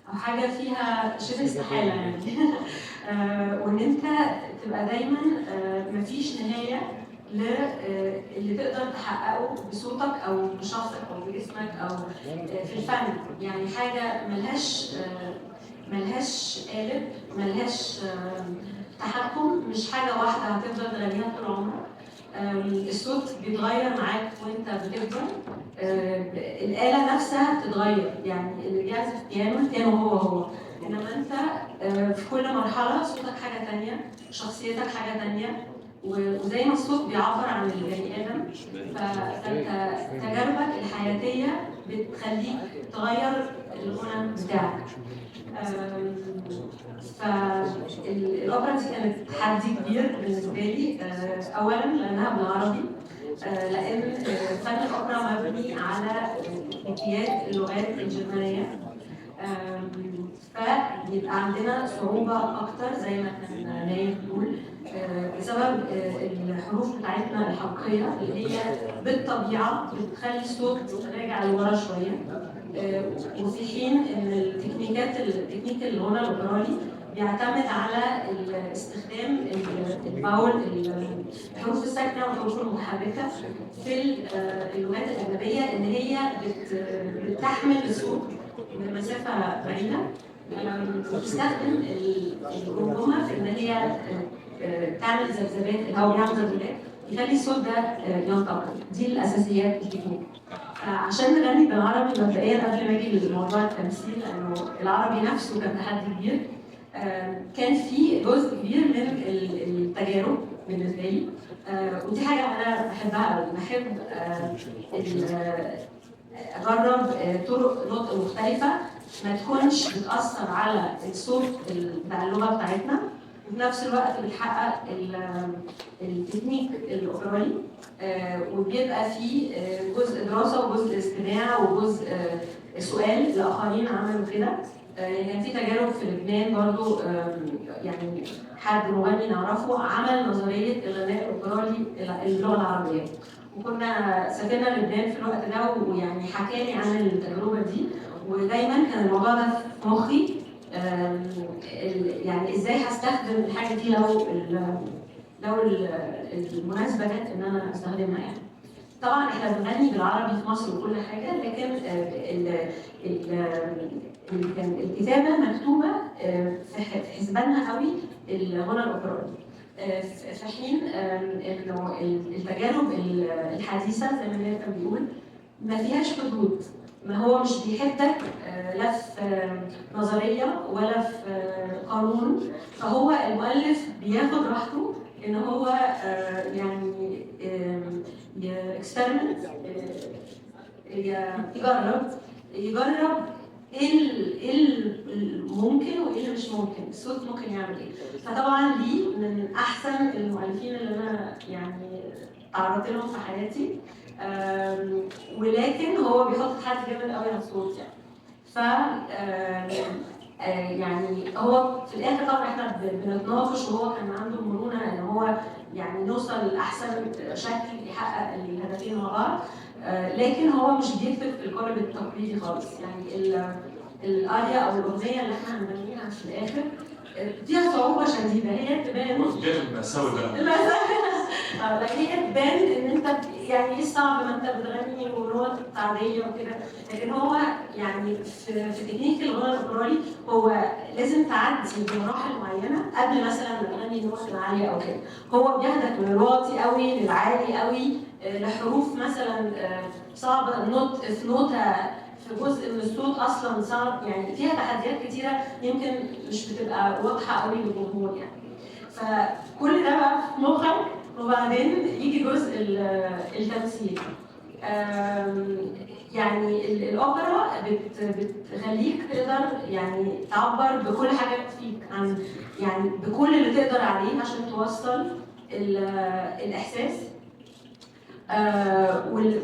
او حاجة فيها شبه استحالة يعني وان انت تبقى دايما مفيش نهاية للي تقدر تحققه بصوتك او بشخصك او بجسمك او في الفن. يعني حاجة ملهاش قالب، ملهاش تحكم، مش حاجة واحدة هتفضل تغنيها طول عمرك. الصوت بيتغير معاك وانت بتكبر، الآلة نفسها بتتغير، يعني اللي بيعزف بيانو البيانو هو هو، انما انت في كل مرحلة صوتك حاجة تانية، شخصيتك حاجة تانية، وزي ما الصوت بيعبر عن البني آدم، فانت تجاربك الحياتية بتخليك تغير الغنى بتاعك. فالأوبرا دي كانت تحدي كبير بالنسبة لي، أولاً لأنها بالعربي، لأن فن الأوبرا مبني على تكنيكيات اللغات الجرمانية، فبيبقى عندنا صعوبة أكتر زي ما كان نايف بيقول، بسبب الحروف بتاعتنا الحلقية اللي هي بالطبيعة بتخلي الصوت راجع لورا شوية، وفي حين إن التكنيكات التكنيك الغنى الأوبرالي بيعتمد على استخدام ال vowel، الحروف الساكنة والحروف المتحركة في اللغات الأجنبية اللي هي بتحمل الصوت من مسافة بعيدة، وبتستخدم الجمجمة في إن هي تعمل ذبذبات، الهواء بيعمل ذبذبات يخلي الصوت ده ينتقل. دي الأساسيات التكنيك. عشان نغني بالعربي مبدئيا قبل ما اجي لموضوع التمثيل، لانه العربي نفسه كان تحدي كبير، كان في جزء كبير من التجارب بالنسبة لي، ودي حاجة انا بحبها قوي. بحب اجرب طرق نطق مختلفة ما تكونش بتاثر على الصوت بتاع اللغة بتاعتنا، وفي نفس الوقت بتحقق التكنيك الاوبرالي، وبيبقى فيه جزء دراسة وجزء استماع وجزء سؤال لاخرين عملوا كده. كان في تجارب في لبنان برضو، يعني حد مغني نعرفه عمل نظرية الغناء الاوبرالي اللغة العربية، وكنا سافرنا لبنان في الوقت ده، ويعني حكالي عن التجربة دي، ودايما كان الموضوع ده في مخي، يعني ازاي هستخدم الحاجة دي لو المناسبة جت ان انا استخدمها يعني. طبعا احنا بنغني بالعربي في مصر وكل حاجة، لكن الكتابة مكتوبة في حسبانها قوي الغنى الاوبرالي، في حين انه التجارب الحديثة زي ما ناير كان بيقول ما فيهاش حدود، ما هو مش بيحدك لا في نظرية ولا في قانون، فهو المؤلف بياخد راحته ان هو يعني ي experiment، يجرب ايه الممكن وايه اللي مش ممكن، الصوت ممكن يعمل ايه. فطبعا ليه من احسن المؤلفين اللي انا يعني تعرضت لهم في حياتي، ولكن هو بيحط تحدي جامد قوي على الصوت يعني. ف يعني هو في الاخر طبعا احنا بنتناقش، وهو كان عنده مرونة ان هو يعني نوصل لاحسن شكل يحقق الهدفين مع بعض، لكن هو مش بيكتب في القالب التقليدي خالص. يعني الاريا او الاغنية اللي احنا هنغنيها في الاخر فيها صعوبة شديدة، هي تبان الجانب المأساوي بقى، لكن هي تبان ان انت يعني ايه صعب ما انت بتغني ونوت عادية وكده، لكن هو يعني في تكنيك الغنى الاوبرالي هو لازم تعدي بمراحل معينة قبل مثلا ما تغني النوت العالية او كده. هو بياخدك من الواطي قوي للعالي قوي، لحروف مثلا صعبة، النطق في نوتة في جزء من الصوت اصلا صعب، يعني فيها تحديات كتيرة يمكن مش بتبقى واضحة قوي للجمهور يعني. فكل ده بقى في مخك، وبعدين يجي جزء التمثيل. يعني الاوبرا بتخليك تقدر يعني تعبر بكل حاجة فيك، عن يعني بكل اللي تقدر عليه عشان توصل الاحساس.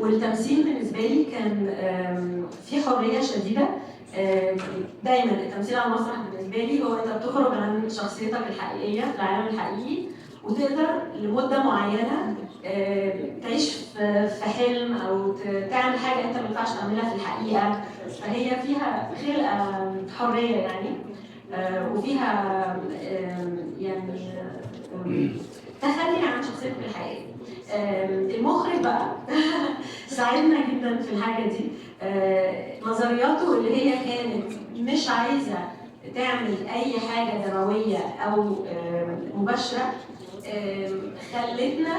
والتمثيل بالنسبة لي كان في حرية شديدة. دايما التمثيل على المسرح بالنسبة لي هو انت بتخرج عن شخصيتك الحقيقية في العالم الحقيقي، وتقدر لمدة معينة تعيش في حلم او تعمل حاجة انت ما ينفعش تعملها في الحقيقة. فهي فيها خلقه حرية يعني، وفيها يعني تخلي عن شخصيتك الحقيقية. المخرج بقى ساعدنا جدا في الحاجة دي. نظرياته اللي هي كانت مش عايزه تعمل اي حاجة دموية او مباشرة، خلتنا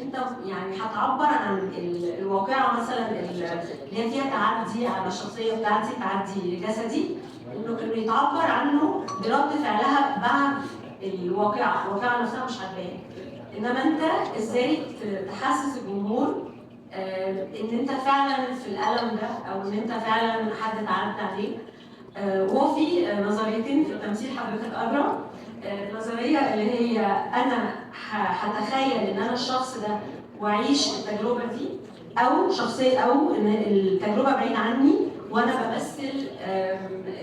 انت يعني هتعبر عن الواقعة مثلا اللي هي فيها تعدي على الشخصية بتاعتي، تعدي جسدي، انه يتعبر عنه برد فعلها بعد الواقعة، الواقعة نفسها مش هتبان، انما انت ازاي تحسس الجمهور ان انت فعلا في الالم ده، او ان انت فعلا حد تعدى عليك. وهو في نظريتين في التمثيل حضرتك ادرى. النظرية اللي هي انا هتخيل ان انا الشخص ده واعيش التجربة دي، او شخصية، او ان التجربة بعيدة عني وانا بمثل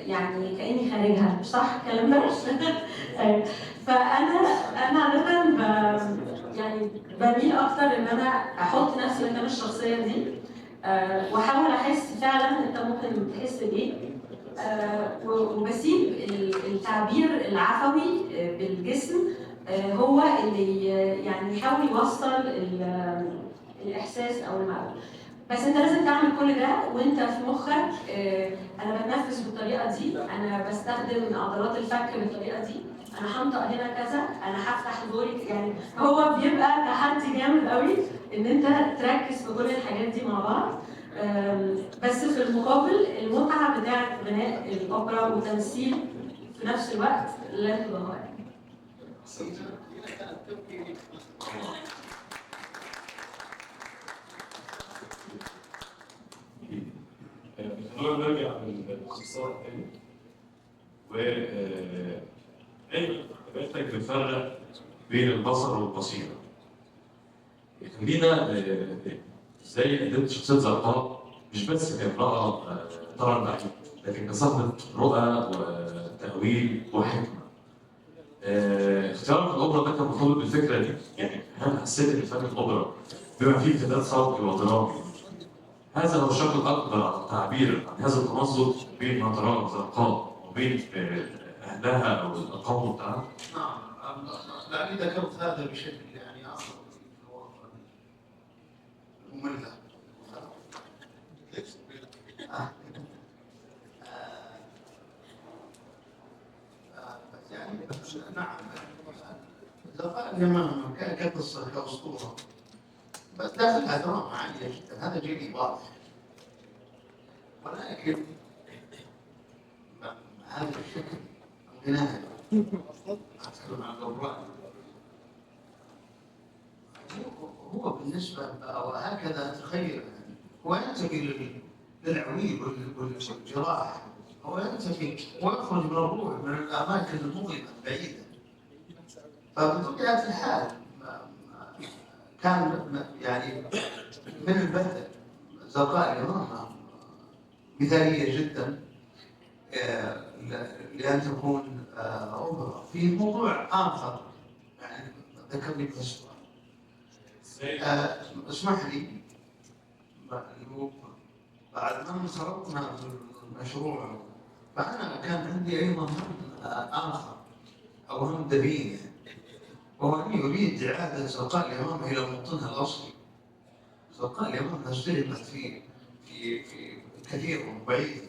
يعني كاني خارجها، مش صح الكلام ده؟ فانا عادة يعني بميل اكتر ان انا احط نفسي مكان الشخصية دي، واحاول احس فعلا انت ممكن تحس بايه، وبسيب التعبير العفوي بالجسم هو اللي يعني يحاول يوصل الاحساس او المعنى. بس انت لازم تعمل كل ده وانت في مخك انا بتنفس بالطريقة دي، انا بستخدم عضلات الفك بالطريقة دي، انا هنطق هنا كذا، انا هفتح زوري. يعني هو بيبقى تحدي جامد قوي ان انت تركز في كل الحاجات دي مع بعض. بس في المقابل المتعة بتاعه غناء الاوبرا وتمثيل في نفس الوقت لا تضاهى. خلونا نرجع للاختصار تاني. و دايما حضرتك بتفرق بين البصر والبصيرة. خلينا ازاي قدمت شخصية زرقاء مش بس كامراة ترى البعيد، لكن كصاحبه رؤى وتاويل وحكمه. اختيار اختيارك الاوبرا ده كان مرتبط بالفكرة دي؟ يعني هل حسيت ان فن الاوبرا بما فيه امتداد صوتي ودرامي هذا هو الشكل الاقدر على التعبير عن هذا التمزق بين ما تراه زرقاء وبين اهلها او القوم بتاعها؟ نعم، لاني ذكرت هذا بشكل يعني اخر مملة. يعني نعم، زرقاء اليمامة كقصة كأسطورة بس داخلها دراما عالية جدا، هذا جيل واضح، ولكن هذا الشكل الغنائي أتكلم عن الأوبرا هو بالنسبة أو هكذا أتخيل، هو ينتمي للعويل والجراح، هو ينتمي ويخرج من الروح من الأماكن المظلمة البعيدة. فبطبيعة الحال كان يعني من البدء زرقاء اليمامة مثالية جدا لأن تكون أوبرا. في موضوع آخر يعني ذكرني بهالسؤال، اسمح لي، بعد ما انخرطنا في المشروع فأنا كان عندي أيضا هم آخر أو هم دفين، وهو أني أريد إعادة زرقاء اليمامة إلى موطنها الأصلي. زرقاء اليمامة استلمت في في في كثير وبعيد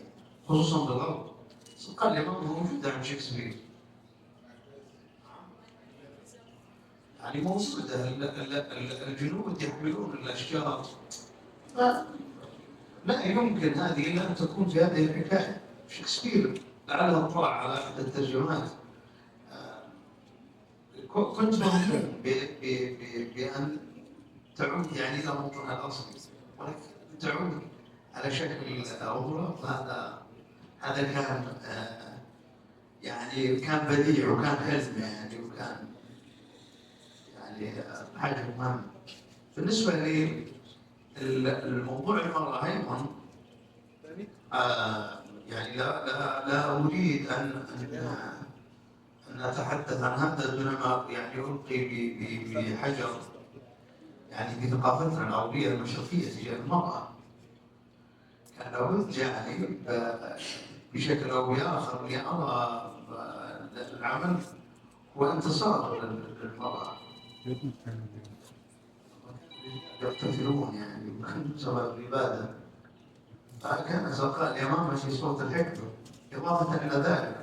خصوصا بالغرب. زرقاء اليمامة موجودة عند شكسبير، يعني موجودة، الجنود يحملون الأشجار، لا يمكن هذه إلا أن تكون في هذه الحكاية. شكسبير لعله اطلع على أحد الترجمات. كنت مهتم بأن تعود يعني إلى موطنها الأصلي، ولكن تعود على شكل أوبرا، فهذا هذا كان يعني كان بديع وكان حلم يعني، وكان يعني حاجة مهمة. بالنسبة لي الموضوع المرأة أيضا، يعني لا لا لا أريد أن أن أتحدث عن هذا دون ما يعني ألقي بحجر يعني بثقافتنا العربية المشرقية تجاه المرأة. كان لابد يعني بشكل أو بآخر أني أرى العمل هو انتصار للمرأة. يقتتلون يعني بسبب الإبادة، فكان زرقاء اليمامة في صورة الحكمة. إضافة إلى ذلك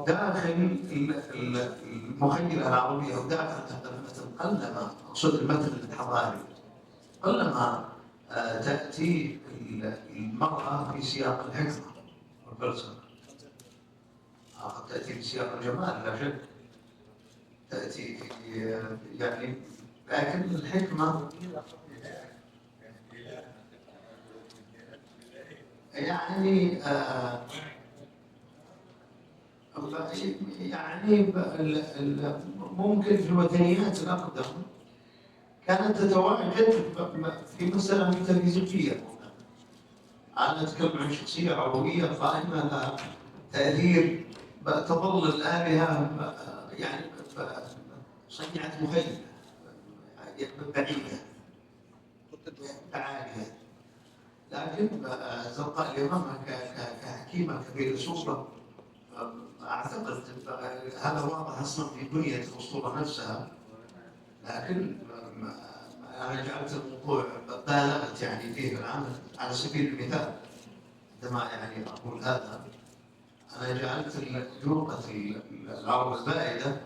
داخل المخيلة العربية أو داخل هذا المتن قلما، أقصد المتن الحضاري، قلما تأتي المرأة في سياق الحكمة والفلسفة. قد تأتي في سياق الجمال لا شك، تأتي في يعني، لكن الحكمة يعني يعني ممكن في الوثنيات الأقدم كانت تتواجد في مسألة ميتافيزيقية. أنا أتكلم عن شخصية عربية قائمة لها تأثير، تظل الآلهة يعني صنيعة مخيلة بعيدة عالية، لكن زرقاء اليمامة كحكيمة كفيلسوفة أعتقد هذا واضح أصلا في بنية الأسطورة نفسها، لكن أنا جعلت الموضوع بالغت يعني فيه في العمل. على سبيل المثال عندما يعني أقول هذا، أنا جعلت جوقة العرب البائدة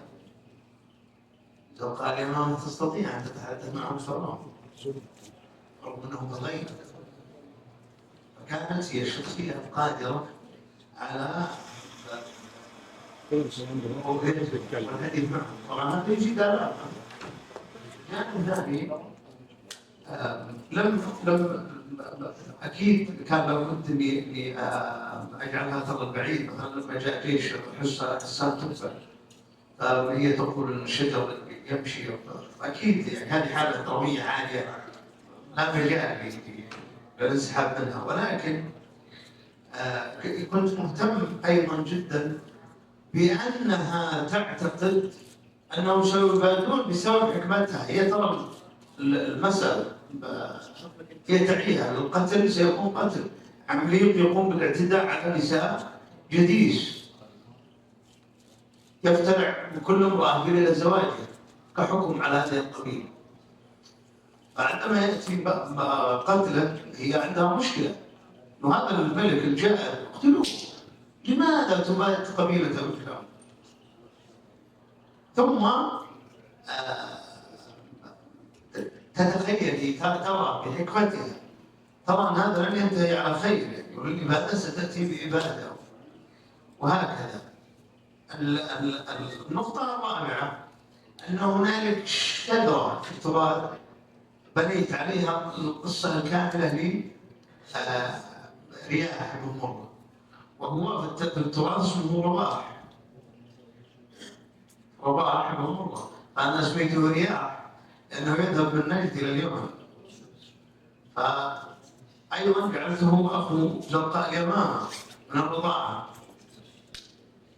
زرقاء اليمامة تستطيع أن تتحدث معهم بسرعة رغم أنهم غير، فكانت هي الشخصية القادرة على والحديث معهم. طبعا هذا يجي دلالة. الجانب الثاني لم اكيد كان لابد اني اجعلها تظل بعيد. مثلا لما جاء جيش حسان تدفع فهي تقول ان الشجر يمشي، اكيد يعني هذه حاله درامية عالية لا مجال للانسحاب منها، ولكن كنت مهتم ايضا جدا بأنها تعتقد أنهم سيبادون بسبب حكمتها. هي ترى المسألة، هي تعيها القتل، سيكون قتل عمليق يقوم بالاعتداء على نساء جديس، يفترع كل امرأة في زواجها كحكم على هذه القبيلة. فعندما يأتي قتله هي عندها مشكلة، أنه هذا الملك الجائر اقتلوه، لماذا تباد قبيلة بالكامل؟ ثم تتخيل، ترى بحكمتها، ترى أن هذا لن ينتهي على خير، يعني والإبادة ستأتي بإبادة وهكذا. النقطة الرابعة أن هنالك شجرة في التراث بنيت عليها القصة الكاملة لرياح بن مرة، وهو في التراث اسمه رباح، رباح بن مرة، فأنا سميته رياح لأنه يذهب من نجد إلى اليمن. فأيضا جعلته أخو زرقاء اليمامة من الرضاعة.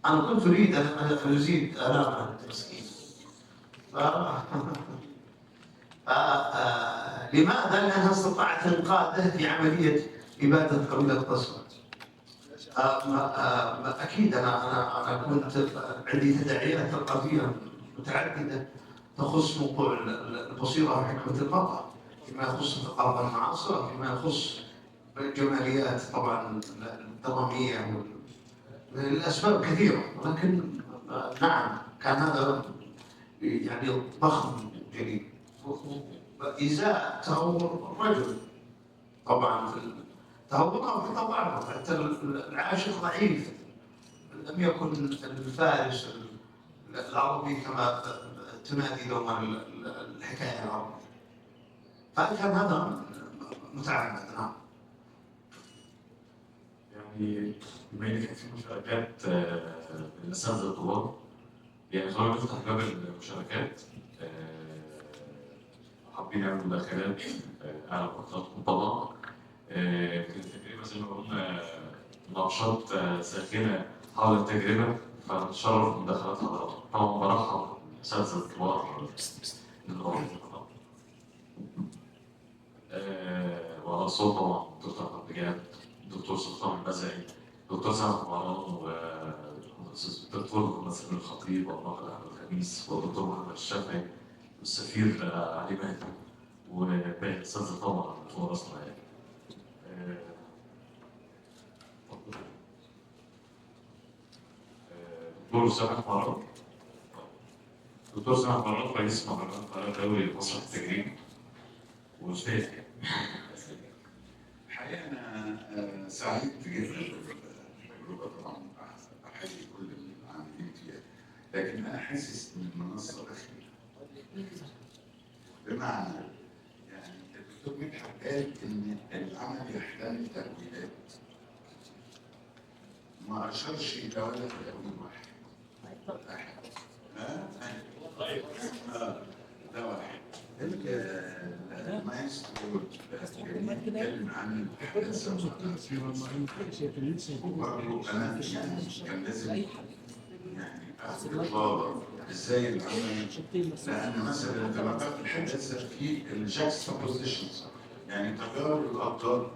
أنا كنت أريد أن أزيد آلامه المسكين. لماذا؟ لأنها استطاعت إنقاذه في عملية إبادة قبيلة قسوة. أكيد أنا كنت عندي تداعيات ثقافية متعددة تخص موضوع البصيرة وحكمة المرأة، فيما يخص الثقافة المعاصرة، فيما يخص الجماليات طبعا الدرامية، الأسباب كثيرة، ولكن نعم كان هذا يعني ضخم جليل. إزاء تهور الرجل طبعا، تهوره في طبعه، حتى العاشق ضعيف، لم يكن الفارس العربي كما تنادي دوما الحكاية العربية، فكان هذا متعمد. نعم. يعني بما ان كان في مشاركات من الاساتذة الطلاب، يعني خلونا نفتح باب المشاركات. حابين نعمل مداخلات على حضراتكم طبعا. كانت التجربة زي ما قلنا مناقشات ساخنة حول التجربة، فنتشرف بمداخلات حضراتكم. طبعا برحب بالاساتذه الكبار وعلى راسهم طبعا الدكتور احمد بجاد، الدكتور سلطان البزعي، الدكتور سامح مروان، والدكتور محمد سمير الخطيب، والناقد احمد الخميس، والدكتور محمد الشافعي، والسفير علي مهدي، وباقي الاساتذة طبعا فوق راسنا يعني. دكتور سامح مروان، دكتور سامح مروان رئيس مهرجان القاهرة الدولي للمسرح التجريبي واستاذ يعني. الحقيقة أنا سعيد جدا بالتجربة طبعا، أحيي كل العاملين فيها، لكن أنا حاسس إن المنصة دخيلة. بمعنى يعني الدكتور مدحت قال إن العمل يحتمل تأويلات، ما أشرش إلى ولا تأويل واحد. ها؟ ده واحد. المايسترو اتكلم عن الحداثة، وبرضه أنا كان لازم يعني آخد إطلالة إزاي العمل، لأن مثلا انطلاقات الحداثة في ال juxtapositions، يعني تجارب الأضداد،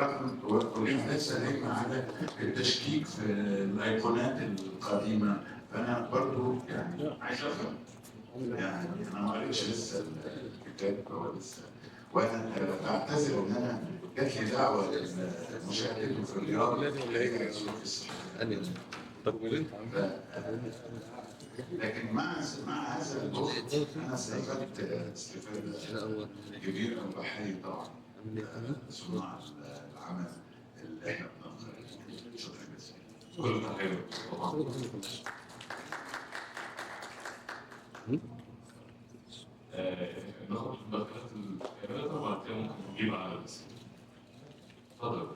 رغم والحداثة دايما على التشكيك في الأيقونات القديمة، فأنا برضه يعني عايز أفهم، يعني أنا ما قريتش لسه الكتاب، هو لسه، وأنا بعتذر إن أنا جات لي دعوة لمشاهدته في الرياض ظروف الصحة. لكن مع هذا الوقت أنا استفدت استفادة كبيرة، وبحيي طبعا صناع العمل اللي احنا بنقدر. شكرا جزيلا. كل تحية طبعا. ناخد مداخلات الثلاثة وبعد كده ممكن نجيب على الأسئلة. اتفضل.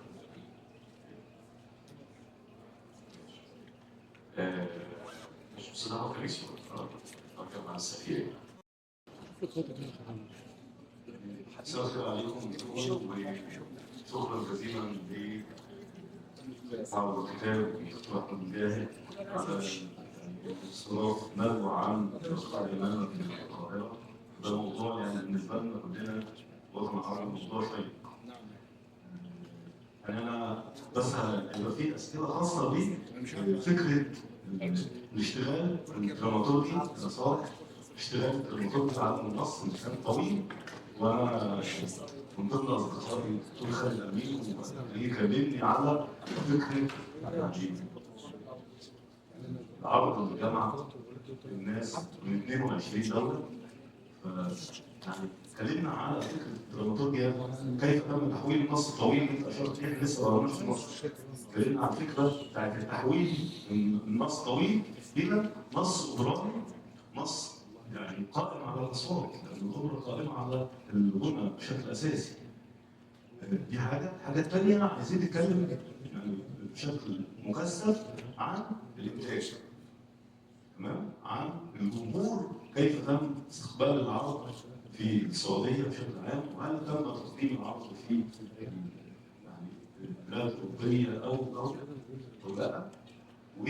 مش أستاذ أحمد خميس ولا مع السفير؟ مساء الخير عليكم، وشكرا جزيلا معرض الكتاب والدكتور احمد مجاهد على استضافة ندوه عن زرقاء اليمامه في القاهرة. ده موضوع يعني بالنسبة لنا كلنا وطن عربي موضوع شيق. يعني انا بس هيبقى في اسئلة خاصة بفكره الاشتغال الدراماتورجي يا صالح، اشتغال الدراماتورجي على النص اللي كان طويل، وانا من ضمن اصدقائي الدكتور خالد امين يكلمني على فكرة يعني العرض اللي جمع الناس من 22 دولة. يعني اتكلمنا على فكرة الدراماتورجيا، كيف تم تحويل النص الطويل اللي انت اشرت ليه، لسه ما قرناش النص. اتكلمنا على الفكرة بتاعت التحويل من نص طويل الى نص درامي، نص يعني قائم على الاصوات، لان الاوبرا قائمة على الغنى بشكل اساسي. دي حاجة، الحاجة الثانية عايزين نتكلم يعني بشكل مكثف عن الانتاج. تمام؟ عن الجمهور، كيف تم استقبال العرض في السعودية بشكل عام، وهل تم تقديم العرض في يعني البلاد الاوروبية او او لا؟ و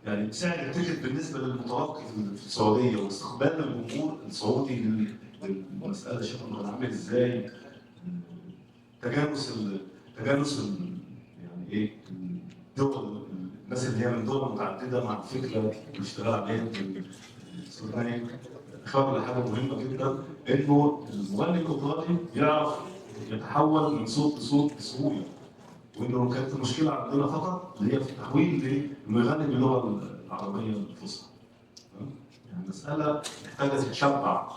يعني سعر ال ticket بالنسبة للمتلقي في السعودية واستقبال الجمهور السعودي للمسالة شكله كان عامل ازاي؟ تجانس يعني ايه الدول، الناس اللي هي من دول متعددة مع الفكرة والاشتغال عليها. السوداني اشار لحاجة مهمة جدا، انه المغني الاوبرالي يعرف يتحول من صوت لصوت بسهولة، وانه كانت المشكلة عندنا فقط اللي هي في التحويل انه يغني باللغة العربية الفصحى. يعني مسالة محتاجه تتشبع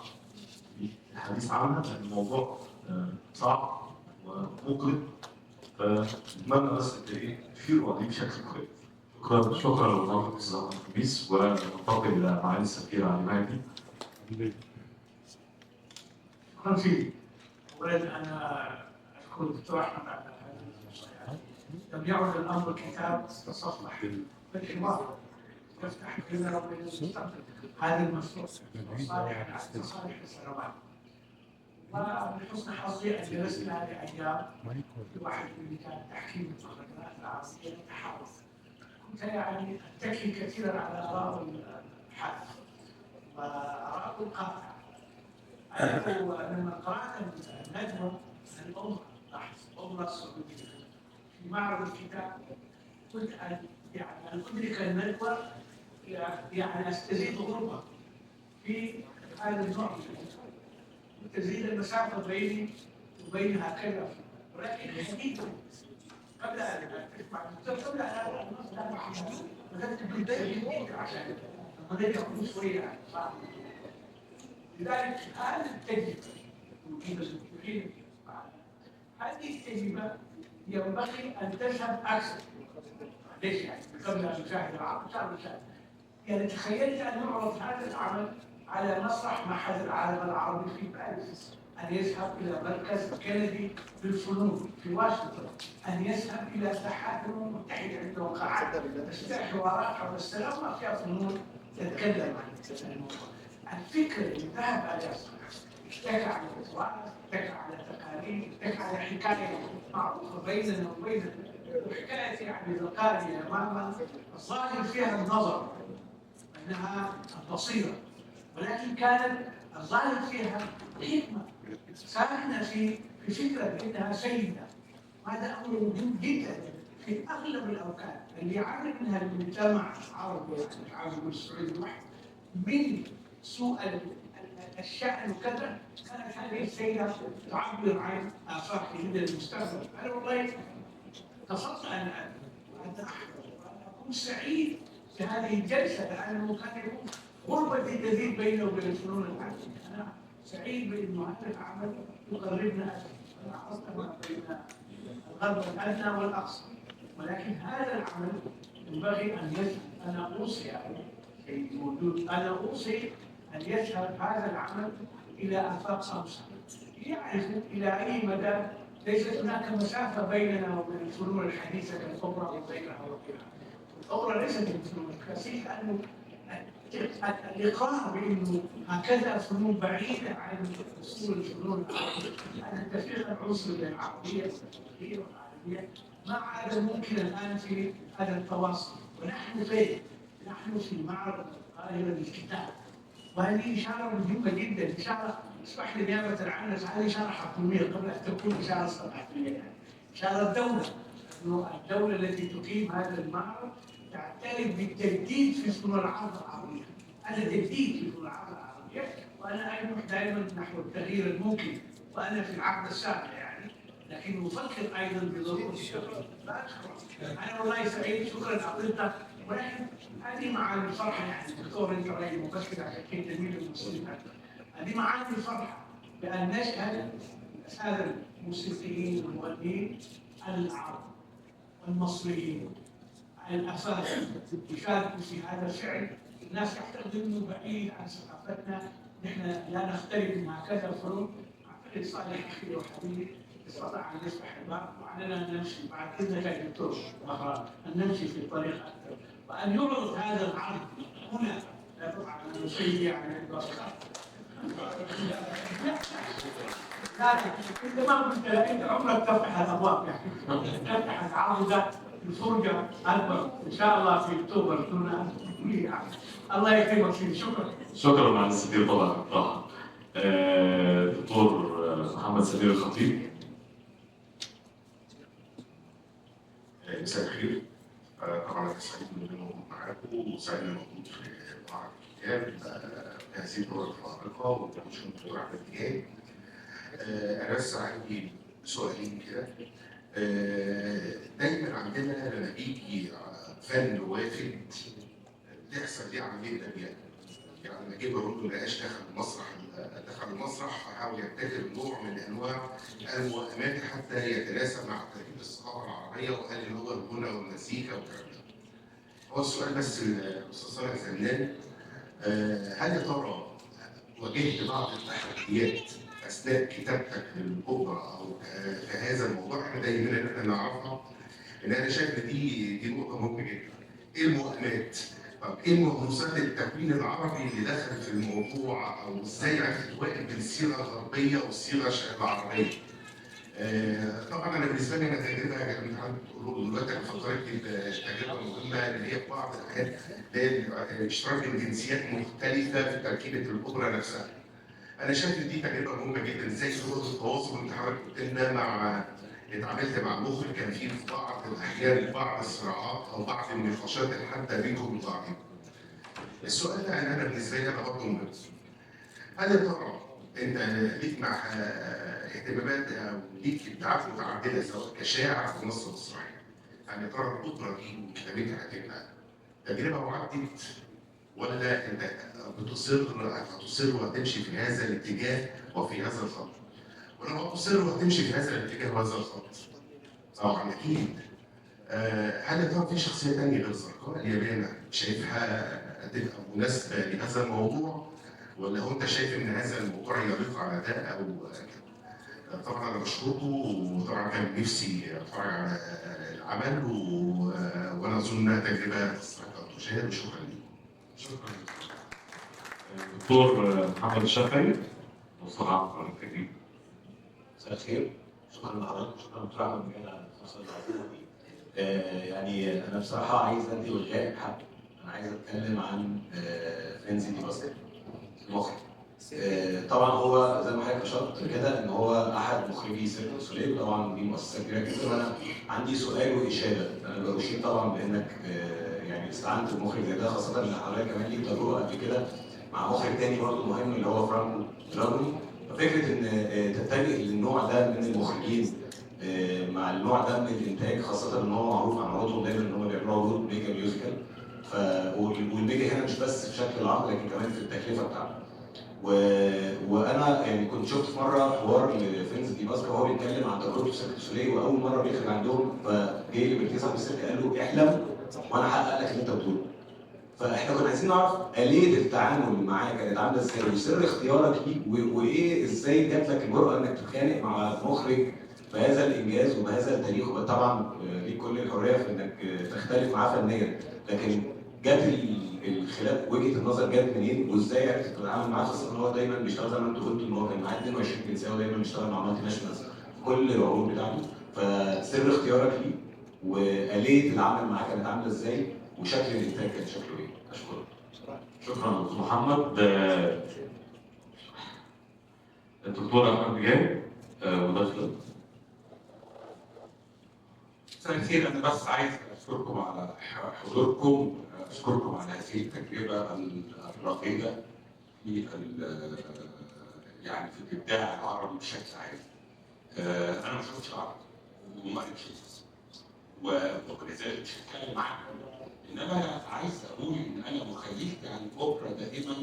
الحديث عنها، لان الموضوع صعب ومقلق، فاتمنى بس تشيروا عليه بشكل كويس. شكرا شكرا للمناطق الاستاذ احمد خميس، وننتقل الى معالي السفير علي مهدي. شكرا سيدي. اولا انا اشكر الدكتور احمد على هذه النصائح. لم يعد الامر كتاب تصفح بل حوار يفتح بيننا وبين المستقبل. هذا المشروع صالح صالح لسنوات، ومن حسن حظي ان جلسنا لايام في واحد من لجان تحكيم المهرجانات العربية نتحاور. كنت يعني اتكي كثيرا على اراء الحاكم واراء القاطعة. لما قرات الندوة الأمة الأمة السعودية في معرض الكتاب، كنت يعني ان ادرك الندوة يعني استزيد غربه في هذا النوع من الندوة، وتزيد المسافة بيني وبين هكذا. ولكن حديثا قبل ان تسمع الدكتور، قبل ان اقرا النص بدات بالتجديد عشان القضية تكون شوية صعبة. لذلك هذه التجربة هذه التجربة ينبغي ان تذهب اكثر. ليش يعني قبل ان نشاهد العرض يعني تخيلت ان نعرض هذا العمل على مسرح معهد العالم العربي في باريس، ان يذهب الى مركز كندي للفنون في واشنطن، ان يذهب الى ساحات الامم المتحدة عند وقعات تستطيع حوارات حول السلام ما فيها فنون تتكلم عن الموضوع. الفكرة اللي ذهب عليها اتكى على التراث، اتكى على التقاليد، اتكى على حكاية معروفة بيننا وبين وحكاية يعني زرقاء اليمامه الظاهر فيها النظر انها البصيرة، ولكن كانت الظاهر فيها حكمه ساكنة في فكرة بانها سيده. وهذا امر مهم جدا في اغلب الاوقات اللي يعاني منها المجتمع العربي العربي والسعودي الواحد من سوء الشأن وكذا. كانت هذه السيدة تعبر عن آفاق جدا المستقبل. أنا والله قصدت أن أكون سعيد بهذه الجلسة، لأنه كان يكون غربة تزيد بيني وبين الفنون العالمية. أنا سعيد بأنه هذا العمل يقربنا أكثر بين الغرب الأدنى والأقصى، ولكن هذا العمل ينبغي أن يذهب. أنا أوصي موجود، أنا أوصي أن يذهب هذا العمل إلى آفاق أوسع، يعرف إلى أي مدى ليست هناك مسافة بيننا وبين الفنون الحديثة كالأوبرا وغيرها وغيرها. الأوبرا ليست الفنون الكلاسيكية، لأنه الإقرار بأنه هكذا فنون بعيدة عن أصول الفنون العربية، عن التفريق العنصري بين العربية والعالمية ما عاد ممكن الان في هذا التواصل. ونحن فين؟ نحن في معرض القاهرة للكتاب، وهذه اشارة مهمة جدا، اشارة اسمح لي نيابة عنها، هذه اشارة حكومية قبل ان تكون اشارة صحفية، يعني اشارة دولة، انه الدولة التي تقيم هذا المعرض تعترف بالتجديد في فنون العرض العربية، هذا تجديد في فنون العرض العربية، وانا اجنح دائما نحو التغيير الممكن، وانا في العقد السابع يعني، لكن افكر ايضا بضرورة الشغل. انا والله سعيد، شكرا اعطيتك، ولكن هذه معاني الفرحة يعني دكتور انت راجل مفكر عشان كده تميل للموسيقى، هذه معاني الفرحة بان نشهد الاساتذة الموسيقيين والمغنيين العرب والمصريين الافارقة يشاركوا في هذا الفعل. الناس تعتقد انه بعيد عن ثقافتنا، نحن لا نختلف مع كذا فنون. اعتقد صالح اخي وحبيبي استطاع ان يفتح الباب، وعلينا ان نمشي بعد اذنك يا دكتور مهران ان نمشي في الطريق اكثر، وان يعرض هذا العرض هنا. لا طبعا نشيع يعني لا انت ما قلت، انت عمرك تفتح الابواب يعني تفتح العرض ده الفرجة اكبر ان شاء الله في اكتوبر دون. الله يكرمك سيدي، شكرا. شكرا مهندس سمير طبعا راحة. دكتور محمد سمير الخطيب. مساء الخير. طبعا انا سعيد ان انا موجود معاكم، وسعيد ان انا موجود في معرض الكتاب هذه الدورة الفارقة وبشكر الدكتور احمد جهاد. انا بس عندي سؤالين كده. دايما عندنا لما بيجي فن وافد بتحصل ليه عملية تبيان، يعني لما جه برضه نقاش دخل المسرح فحاول يبتكر نوع من انواع الموائمات حتى يتناسب مع تركيب الثقافة العربية، وقال اللي هو الغنى والمزيكا والكلام ده. هو السؤال بس الاستاذ صالح زنان، هل يا ترى واجهت بعض التحديات اثناء كتابتك للاوبرا او في هذا الموضوع؟ احنا دايما ان احنا نعرفها، ان انا شايف ان دي نقطة مهمة جدا. ايه الموائمات؟ طب ايه مهندسات التكوين العربي اللي دخل في الموضوع، او ازاي عرفت تواكب بين الصيغة الغربية والصيغة العربية؟ طبعا انا بالنسبة لي انا تجربه دلوقتي انا فكرتني بتجربه مهمة اللي هي في بعض الاحيان اشتراك بين جنسيات مختلفة في تركيبه الاوبرا نفسها. انا شايف ان دي تجربه مهمة جدا، ازاي لغة التواصل انت حضرتك قلت لنا مع اتعاملت مع مخرج كان في بعض الاحيان بعض الصراعات او بعض النقاشات الحادة بينكم وبين بعضكم. السؤال ده انا بالنسبة لي انا برضه مهم. هل يا ترى انت ليك مع اهتمامات او ليك ابداعات متعددة سواء كشاعر في النص المسرحي؟ يعني يا ترى الاوبرا دي وكتابتها هتبقى تجربه وعدت، ولا انت هتصر وهتمشي في هذا الاتجاه وفي هذا الخط؟ ولو هتصر وهتمشي في هذا الاتجاه وهذا الخط طبعا اكيد. هل يا ترى في شخصية ثانية غير زرقاء اليابانه شايفها هتبقى مناسبة لهذا الموضوع، ولا هو انت شايف ان هذا الموضوع يليق على ده او كده؟ طبعا انا بشكركم، وطبعا كان نفسي اتفرج على العمل، وانا اظن انها تجربه تستحق ان تشاهد، وشكرا لكم. شكرا دكتور محمد الشافعي، مصطفى عبد الكريم. مساء الخير، شكرا لحضرتك، شكرا دكتور احمد مجاهد على الفرصة العظيمة دي. يعني انا بصراحة عايز ادي الغائب حقه، انا عايز اتكلم عن فينزي دي باسكا المخرج. طبعا هو زي ما حضرتك اشرت كده ان هو احد مخرجي سيرك دو سوليه، طبعا دي مؤسسة كبيرة جدا. وانا عندي سؤال واشاده، انا بشير طبعا بانك يعني استعنت بمخرج زي ده، خاصة ان حضرتك كمان ليك تجربه قبل كده مع مخرج تاني برضه مهم اللي هو فرانكو دراجوني. ففكره ان تتجه للنوع ده من المخرجين مع النوع ده من الانتاج، خاصة ان هو معروف عن عروضهم دايما ان هم بيعملوا عروض mega musical، وال mega هنا مش بس في شكل العرض لكن كمان في التكلفة بتاعته. وانا يعني كنت شفت في مرة حوار لفينز دي باسكا وهو بيتكلم عن تجربته في سيرك دو سوليه، واول مرة بيخرج عندهم فجاي لبرتيه صاحب السيرك قال له احلم وانا هحقق لك اللي انت بتقوله. فاحنا كنا عايزين نعرف آلية التعامل معاه كانت عامله ازاي، وسر اختيارك ليه، وايه ازاي جات لك الجرأة انك تتخانق مع مخرج بهذا الانجاز وبهذا التاريخ. وطبعا ليك كل الحرية في انك تختلف معاه فنيا، لكن جت الخلاف وجهه النظر جت منين، وازاي عرفت تتعامل معاه، خاصة ان هو دايما بيشتغل زي ما انت قلت ان هو كان معاه 22 جنسية ودايما بيشتغل مع multinationals في كل العروض بتاعته. فسر اختيارك ليه، وآلية العمل معاه كانت عامله ازاي، وشكل الانتاج كان شكله ايه؟ اشكرك. شكرا دكتور محمد. الدكتور احمد جاي مداخله. مساء الخير. انا بس عايز اشكركم على حضوركم، اشكركم على هذه التجربة الرائدة في يعني في الابداع العربي بشكل عام. انا ما شفتش العرض وما قريتش ولذلك مش هتكلم عنه، انما انا عايز اقول ان انا مخيلتي عن الاوبرا دائما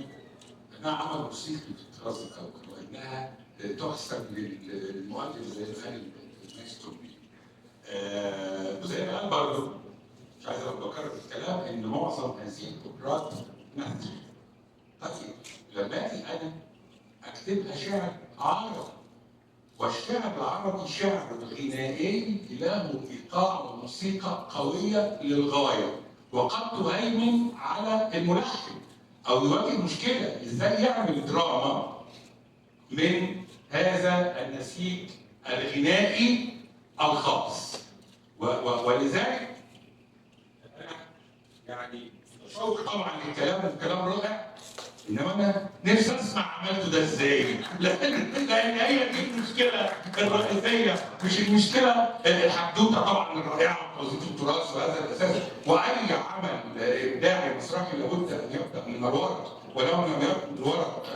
انها عمل موسيقي في الطراز الاول، وانها تحسب للمؤلف زي ما قال المايسترو. وزي ما قال برضه، مش عايز ابقى بكرر الكلام، ان معظم هذه الاوبرات نثر. طيب لما اجي انا اكتبها شعر عربي، والشعر العربي شعر غنائي له ايقاع وموسيقى قوية للغاية، وقد تهيمن على الملحن او يواجه مشكلة ازاي يعمل دراما من هذا النسيج الغنائي الخاص. ولذلك يعني شوق طبعا للكلام، والكلام رائع، انما انا نفسي اسمع عملته ده ازاي، لان هي دي المشكلة الرئيسية، مش المشكلة الحدوتة طبعا الرائعة وتوظيف التراث وهذا الاساس. واي عمل ابداعي مسرحي لابد ان يبدا من الورق، ولو لم يبدا من الورق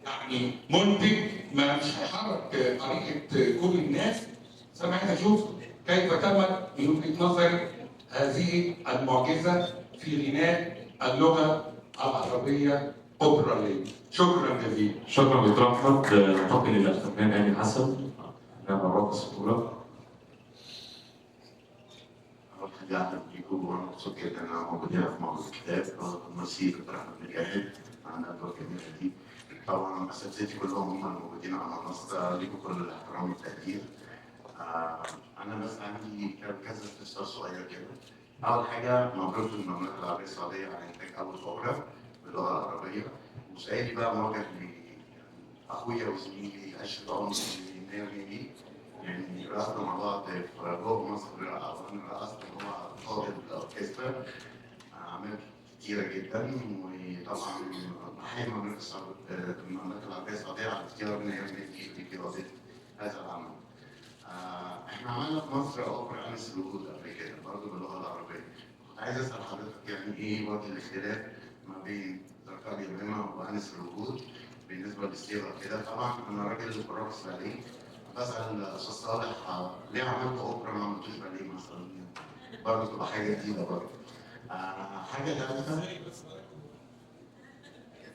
يعني منتج ما مش هيحرك طريقه كل الناس. بس انا عايز اشوف كيف تمت من وجهه نظري هذه المعجزة في غناء اللغة العربية اوبراليه. شكرا جزيلا. شكرا دكتور احمد. ننتقل الى الفنان هاني حسن، فنان الراقص الاولى. اول حاجة اهلا بيكم، وانا مبسوط جدا ان انا موجود هنا في معرض الكتاب. ميرسي دكتور احمد مجاهد على الندوة الجميلة دي. طبعا اساتذتي كلهم هم الموجودين على المنصة، ليكم كل الاحترام والتقدير. انا بس عندي كذا استفسار صغير كده. اول حاجة، مبروك للمملكة العربية السعودية على انتاج اول اوبرا باللغة العربية. وسؤالي بقى موجه لاخويا وزميلي اشرف عمر من، يعني رقصنا مع بعض في جوه مصر، وانا رقصت وهو قائد الاوركسترا اعمال كتيرة جدا. وطبعا بحيي المملكة العربية السعودية على اختيار ناير في قضية هذا العمل. احنا عملنا في مصر اوبرا انس الوجود قبل كده برضه باللغة العربية. كنت عايز اسال حضرتك يعني ايه وجه الاختلاف ما بين زرقاء اليمامة وانس الوجود بالنسبة للصيغه كده؟ طبعا انا راجل براقص باليه، بسال استاذ صالح ليه عملت اوبرا ما عملتوش باليه مثلا؟ برضه تبقى حاجة جديدة برضه. حاجة ثالثة،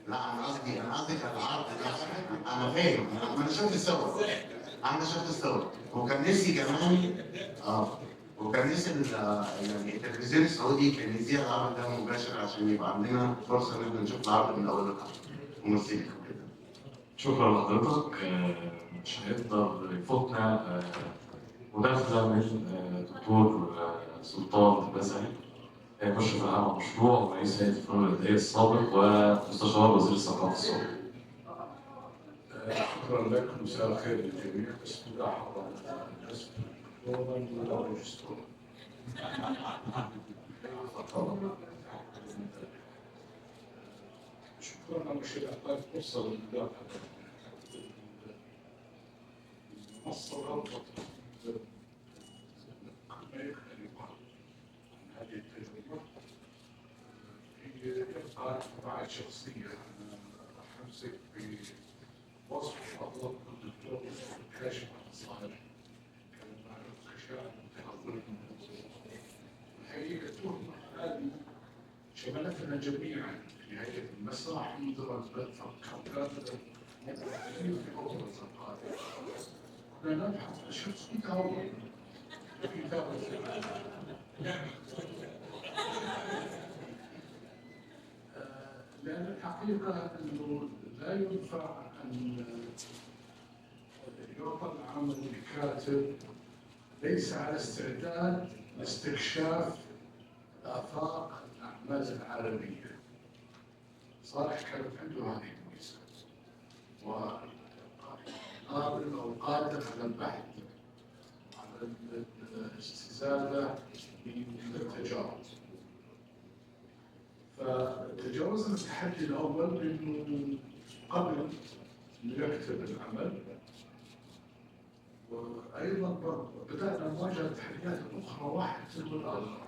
لا انا قصدي العرض ده، انا فاهم، انا شفت الصور، انا شفت الصور، وكان نفسي كمان وكان نفسي يعني التلفزيون السعودي كان يذيع العرض ده مباشر عشان يبقى عندنا فرصة ان احنا نشوف العرض من اول لاخر. وميرسي لكم جدا. شكرا لحضرتك. مش هيقدر يفوتنا مداخله من دكتور سلطان البزعي، مشرف العام على المشروع ورئيس هيئة الفنون الادائيه السابق ومستشار وزير الثقافة السابق. شكرا لك، مساء الخير للجميع. بس ملاحظة شكرا اول شيء لاعطائي فرصة للمداخله. المنصة غلطت ما يقدر يقال عن هذه التجربة. يبقى بعد شخصية انا راح امسك بوصف اطلق الدكتور كاشف عن صالح، كان معروف كشاعر متحضر. الحقيقة التهمة هذه شملتنا جميعا في هيئة المسرح منذ ان فكرنا في اوبرا الزرقاء. كنا نبحث عن شخص متهور في لأن الحقيقة أنه لا ينفع أن يعطى العمل لكاتب ليس على استعداد لاستكشاف آفاق الأعمال العالمية. صالح كانت عنده هذه الميزة، وقابل أو قادر على البحث، على الاستزادة بالتجارب. فتجاوزنا التحدي الأول بأنه قبل نكتب العمل، وأيضا بدأنا نواجه التحديات الأخرى واحد تلو الآخر.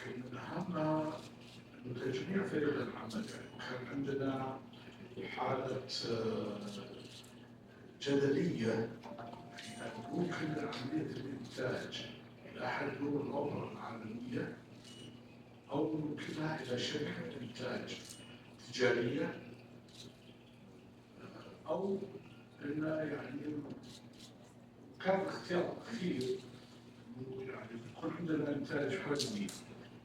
يمكن من أهمها إنه تجميع فريق العمل، يعني كان عندنا حالة جدلية في أن ممكن عملية الإنتاج إلى أحد دور الأوبرا العالمية أو ممكنها إلى شركة إنتاج تجارية، أو أن يعني كان الاختيار الأخير إنه يعني يكون عندنا إنتاج فني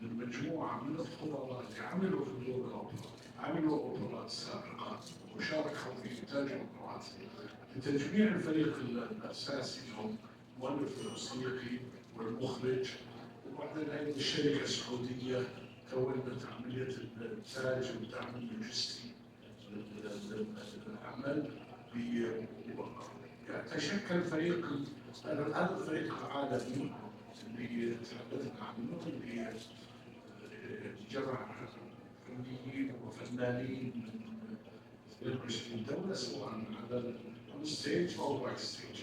من مجموعة من الخبراء اللي عملوا في دور الأوبرا، عملوا أوبرات سابقة وشاركوا في إنتاج أوبرات، لتجميع الفريق الأساسي هم المؤلف الموسيقي والمخرج، وبعدين أيضا الشركة السعودية تولت عملية الإنتاج والدعم اللوجستي للعمل. يعني تشكل فريق، هذا الفريق العالمي اللي تحدثنا عنه، اللي جمع فنيين وفنانين من 22 دولة سواء على ال stage أو backstage.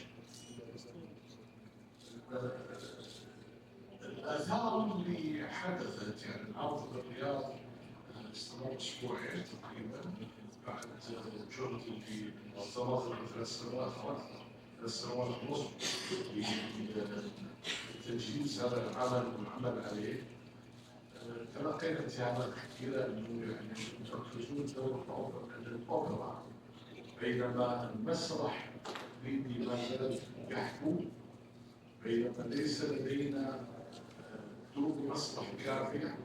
الآثار اللي حدثت، يعني العرض بالرياض استمر أسبوعين تقريبا بعد جهد اللي استمر 3 سنوات أو أكثر، 3 سنوات ونصف لتجهيز هذا العمل والعمل عليه. تلقينا اتهامات كثيرة أنه يعني تركزون دور الأوبرا، بينما المسرح التقليدي ما زال يحكو، بينما ليس لدينا دور مسرح كافية.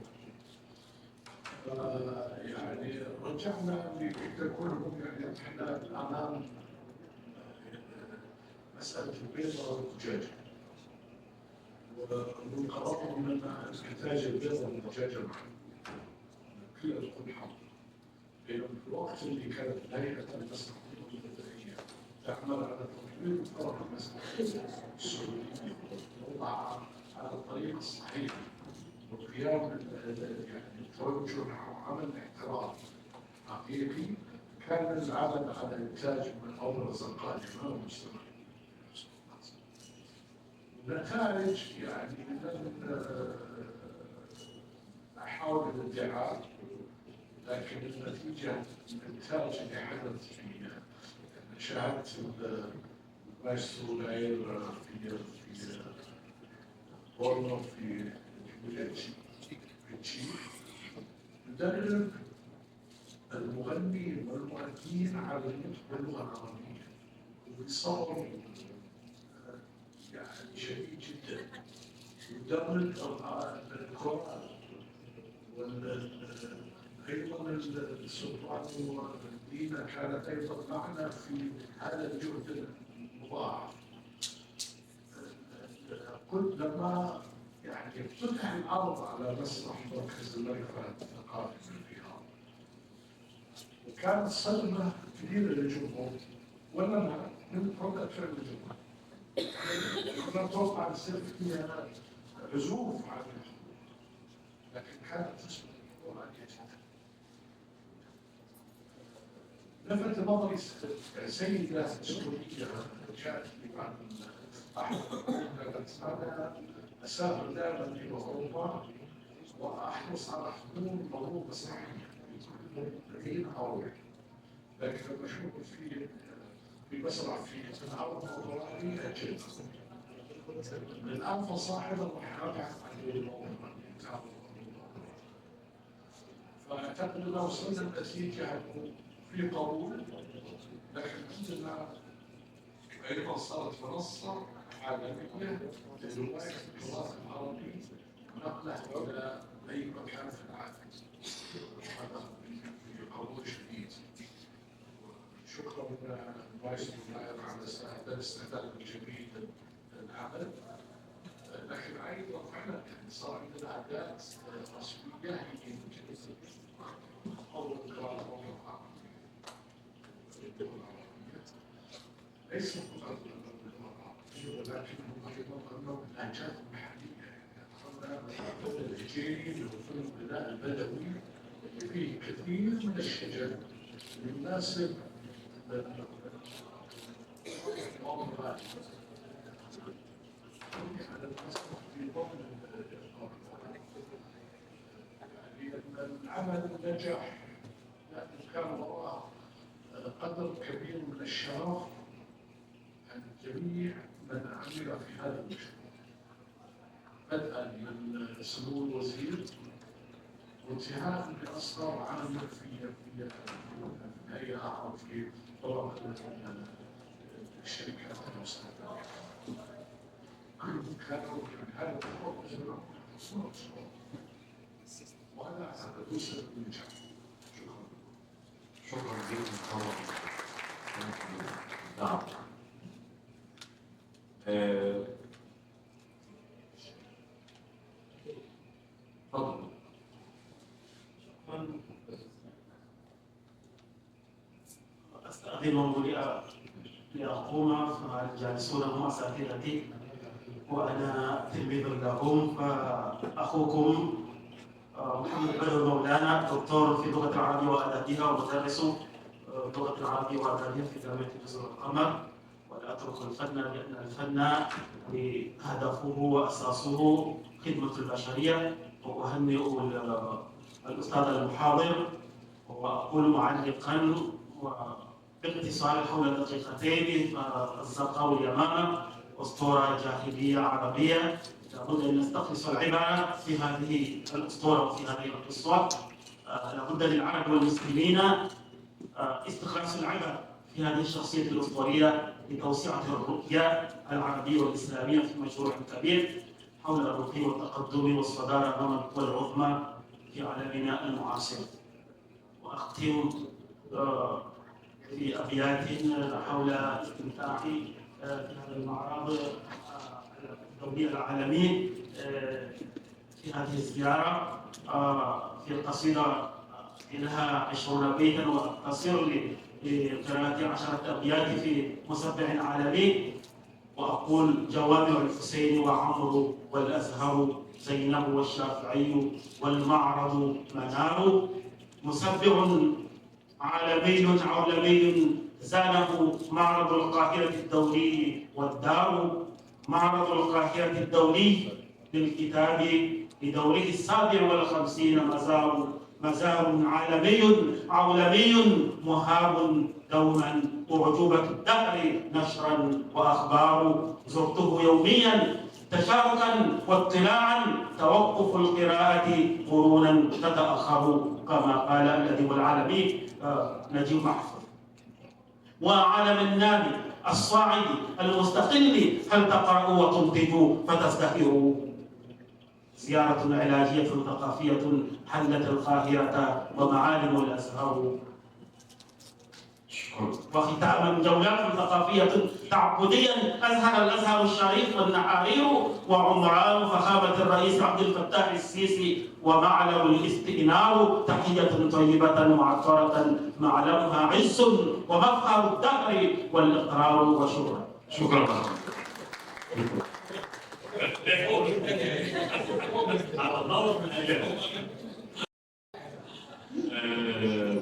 يعني رجعنا لفكرة كلهم، يعني احنا أمام مسألة البيضة والدجاجة، والقرار من إنتاج البيضة والدجاجة معا كلها تكون حرب. بينما في الوقت اللي كانت هيئة المسرح الوطنية تعمل على تطوير الفرق المسرحية السعودية ووضعها على الطريق الصحيح والقيام يعني التوجه نحو عمل احتراف حقيقي، كان العمل على إنتاج من أوبرا زرقاء اليمامة مستمر. النتائج يعني لن أحاول الادعاء، لكن النتيجة الإنتاج اللي حدث في، شاهدت المايسترو ناير في بورنو في تشيك، يدرب المغني والمؤدين على النطق باللغة العربية وبصبر يعني شديد جدا، يدرب الكورال أيضا السوبرانو دينا كانت أيضا معنا في هذا الجهد المضاعف. قلت لما يعني افتتح العرض على مسرح مركز الملك فهد الثقافي في الرياض، وكانت صدمة كبيرة للجمهور، ولنا من ردة فعل الجمهور. كنا نتوقع يصير فيها عزوف عن الحضور، لكن كانت نسبة الحضور عالية جدا. لفت نظري سيدة سعودية جاءت لي بعد أحد، قالت أنا أسافر دائما إلى أوروبا وأحرص على حضور عروض مسرحية في كل مدينة أروح، لكن لما أشوف في مسرح في عرض أوبرالي أجل. من الآن فصاعدا راح أبحث عن الأوبرا. فأعتقد أنه وصلنا لنتيجة أنه في قبول، لكن عندنا أيضا صارت منصة عالمية لرواية التراث العربي ونقله إلى أي مكان في العالم. هذا بقبول شديد. شكرا المايسترو ناير على هذا الاستعداد الجميل للعمل. لكن أيضا فعلا يعني صار عندنا أداة رسمية هي أول قراءة العربية، ليس فقط باللغة العربية ولكنهم أيضا غنوا كثير من الشجن يناسب الأوبرا على المسرح في ضمن يعني العمل نجح لأنه كان وراءه قدر كبير من الشرف عن جميع من عمل في هذا المشروع، بدءا من سمو الوزير وانتهاء بأصغر عامل في الهيئة أو في طرق الشركات المستقلة. كلهم كانوا يعني هذا المشروع وهذا أعتقد سبب النجاح. شكرا. شكرا جزيلا. نعم. تفضل. شكرا. أستأذن لأقوم، فالجالسون هم أساتذتي وأنا تلميذ لهم، فأخوكم محمد بدر مولانا، دكتور في اللغة العربية وآدابها ومدرس اللغة العربية وآدابها في جامعة جزر القمر. ولا أترك الفن لأن الفن هدفه وأساسه خدمة البشرية. وأهنئ الأستاذ المحاضر وأقول معلقاً باختصار حول دقيقتين: الزرقاء واليمامة أسطورة جاهلية عربية، لابد أن نستخلص العبرة في هذه الأسطورة وفي هذه القصة. لابد للعرب والمسلمين استخلاص العبرة في هذه الشخصية الأسطورية لتوسعة الرؤية العربية والإسلامية في مشروع كبير حول الرقي والتقدم والصدارة أمام القوى العظمى في عالمنا المعاصر. وأختم في أبيات حول استمتاعي في هذا المعرض الدولي العالمي في هذه الزيارة في القصيدة لها 20 بيتا، وأقتصر لقراءة 10 أبيات في مسبع عالمي. وأقول: جوامع الحسين وعمرو والأزهر، زينب والشافعي والمعرض منار، مسبع عالمي عولمي زانه معرض القاهرة الدولي والدار، معرض القاهرة الدولي للكتاب لدوره 57 مزار عالمي عولمي مهاب دوما أعجوبة الدهر نشرا وأخبار، زرته يوميا تشاركا واطلاعا، توقف القراءة قرونا تتأخر، كما قال الأديب العالمي نجيب محفوظ. وعالم النامي الصاعد المستقل، هل تقرأ وتنتج فتزدهر؟ زيارة علاجية ثقافية حلت القاهرة ومعالم الأزهار. وختاما جولات ثقافية تعبديا أزهر الأزهر الشريف والنحارير، وعمران فخامة الرئيس عبد الفتاح السيسي، ومعلم الاستئنار، تحية طيبة معطرة معلمها عز ومفخر الدهر والإقرار وشكرا. شكرا.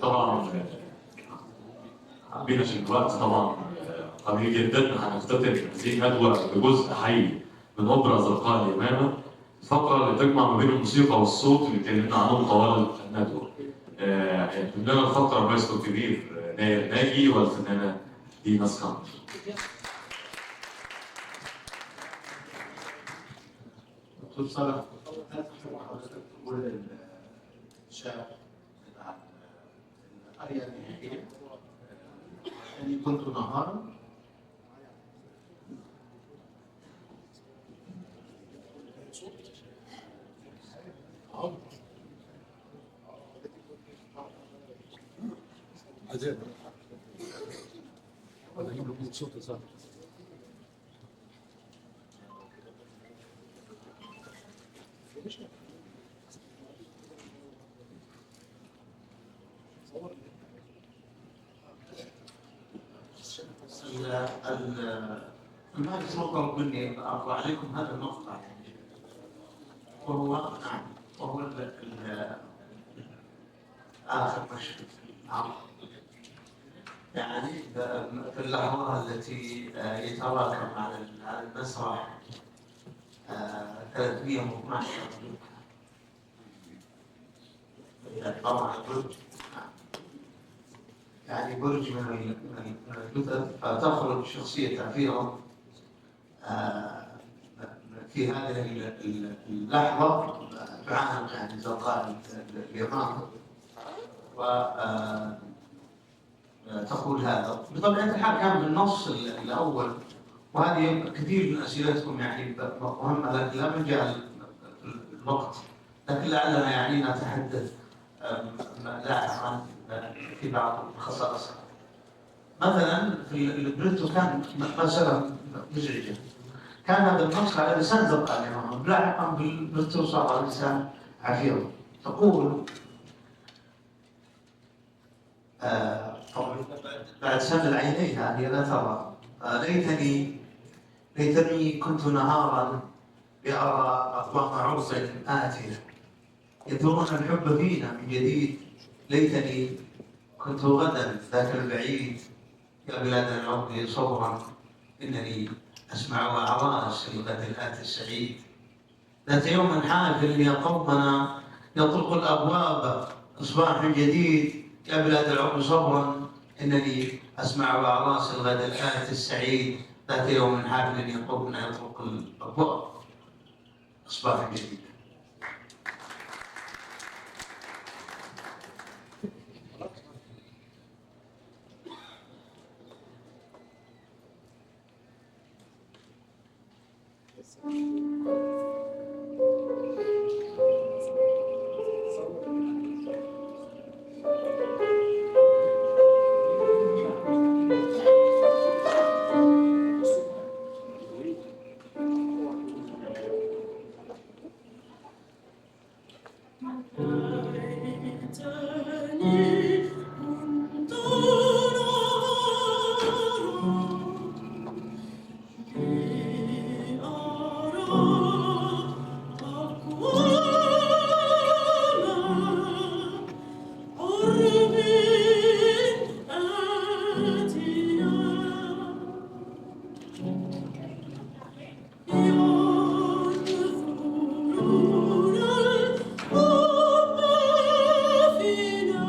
طبعا بينا عشان الوقت طبعا قليل جدا، هنختتم هذه الندوة بجزء حي من اوبرا زرقاء اليمامه، الفقرة اللي تجمع ما بين الموسيقى والصوت اللي اتكلمنا عنهم طوال الندوة. هيقدم لنا الفقرة المايسترو الكبير ناير ناجي والفنانه دينا اسكندر. دكتور صالح، حضرتك تقول الشعر بتاع القرية النهائية أني كنت نهارا. المهندس مطلوب مني أن أقرأ عليكم هذا المقطع، يعني وهو نعم وهو آخر مشهد في العرض، يعني في اللحظة التي يتراكم على المسرح 312 طبعا برج، يعني برج من الجثث، فتخرج شخصية عفيرة في هذه اللحظة تعانق يعني زرقاء اليمامة وتقول هذا. بطبيعة الحال كان بالنص الأول، وهذه كثير من أسئلتكم يعني مهمة، لكن لا مجال الوقت، لكن لعلنا يعني نتحدث لاحقا في بعض الخصائص. مثلا في الليبريتو كان مسألة مزعجة، كان هذا النص على لسان زرقاء اليمامة، لاحقا بالليبريتو صار على لسان عفيرة. تقول طبعا بعد سمل عينيها هي لا ترى، ليتني كنت نهارا لأرى أقوام عرس آتية يثورون الحب فينا من جديد، ليتني كنت غدا ذاك البعيد يا بلاد العرب صبرا، إنني أسمع أعراس الغد الآتي السعيد. ذات يوم حافل يا قومنا يطرق الأبواب إصباح جديد، يا بلاد العرب صبرا، إنني أسمع أعراس الغد الآتي السعيد. ذات يوم حافل يا قومنا يطرق الأبواب إصباح جديد. فينا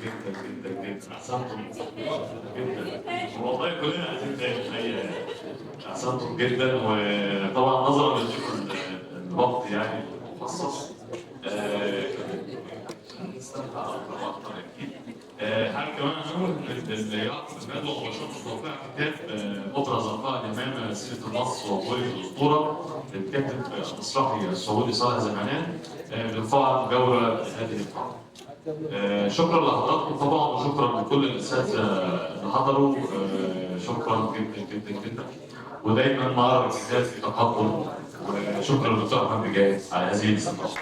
جدا جدا جدا، احسنتم جدا والله، كلنا عايزين تاني الحقيقة يعني. احسنتم جدا. وطبعا نظرا لضيق الوقت يعني المخصص، نستمتع اكتر واكتر اكيد. حابب كمان اقول ان اللي يعقد الندوة مباشرة توقيع كتاب اوبرا زرقاء اليمامة سيره النص وقويه الاسطورة للكاتب المسرحي السعودي صالح زمانان بالقاعه المجاورة لهذه القاعة. شكرا لحضراتكم طبعا، وشكرا لكل الاساتذة اللي حضروا، شكرا جدا جدا جدا. ودايما معرض الكتاب في تقدم، وشكرا للدكتور احمد بجاي على هذه الاستضافة.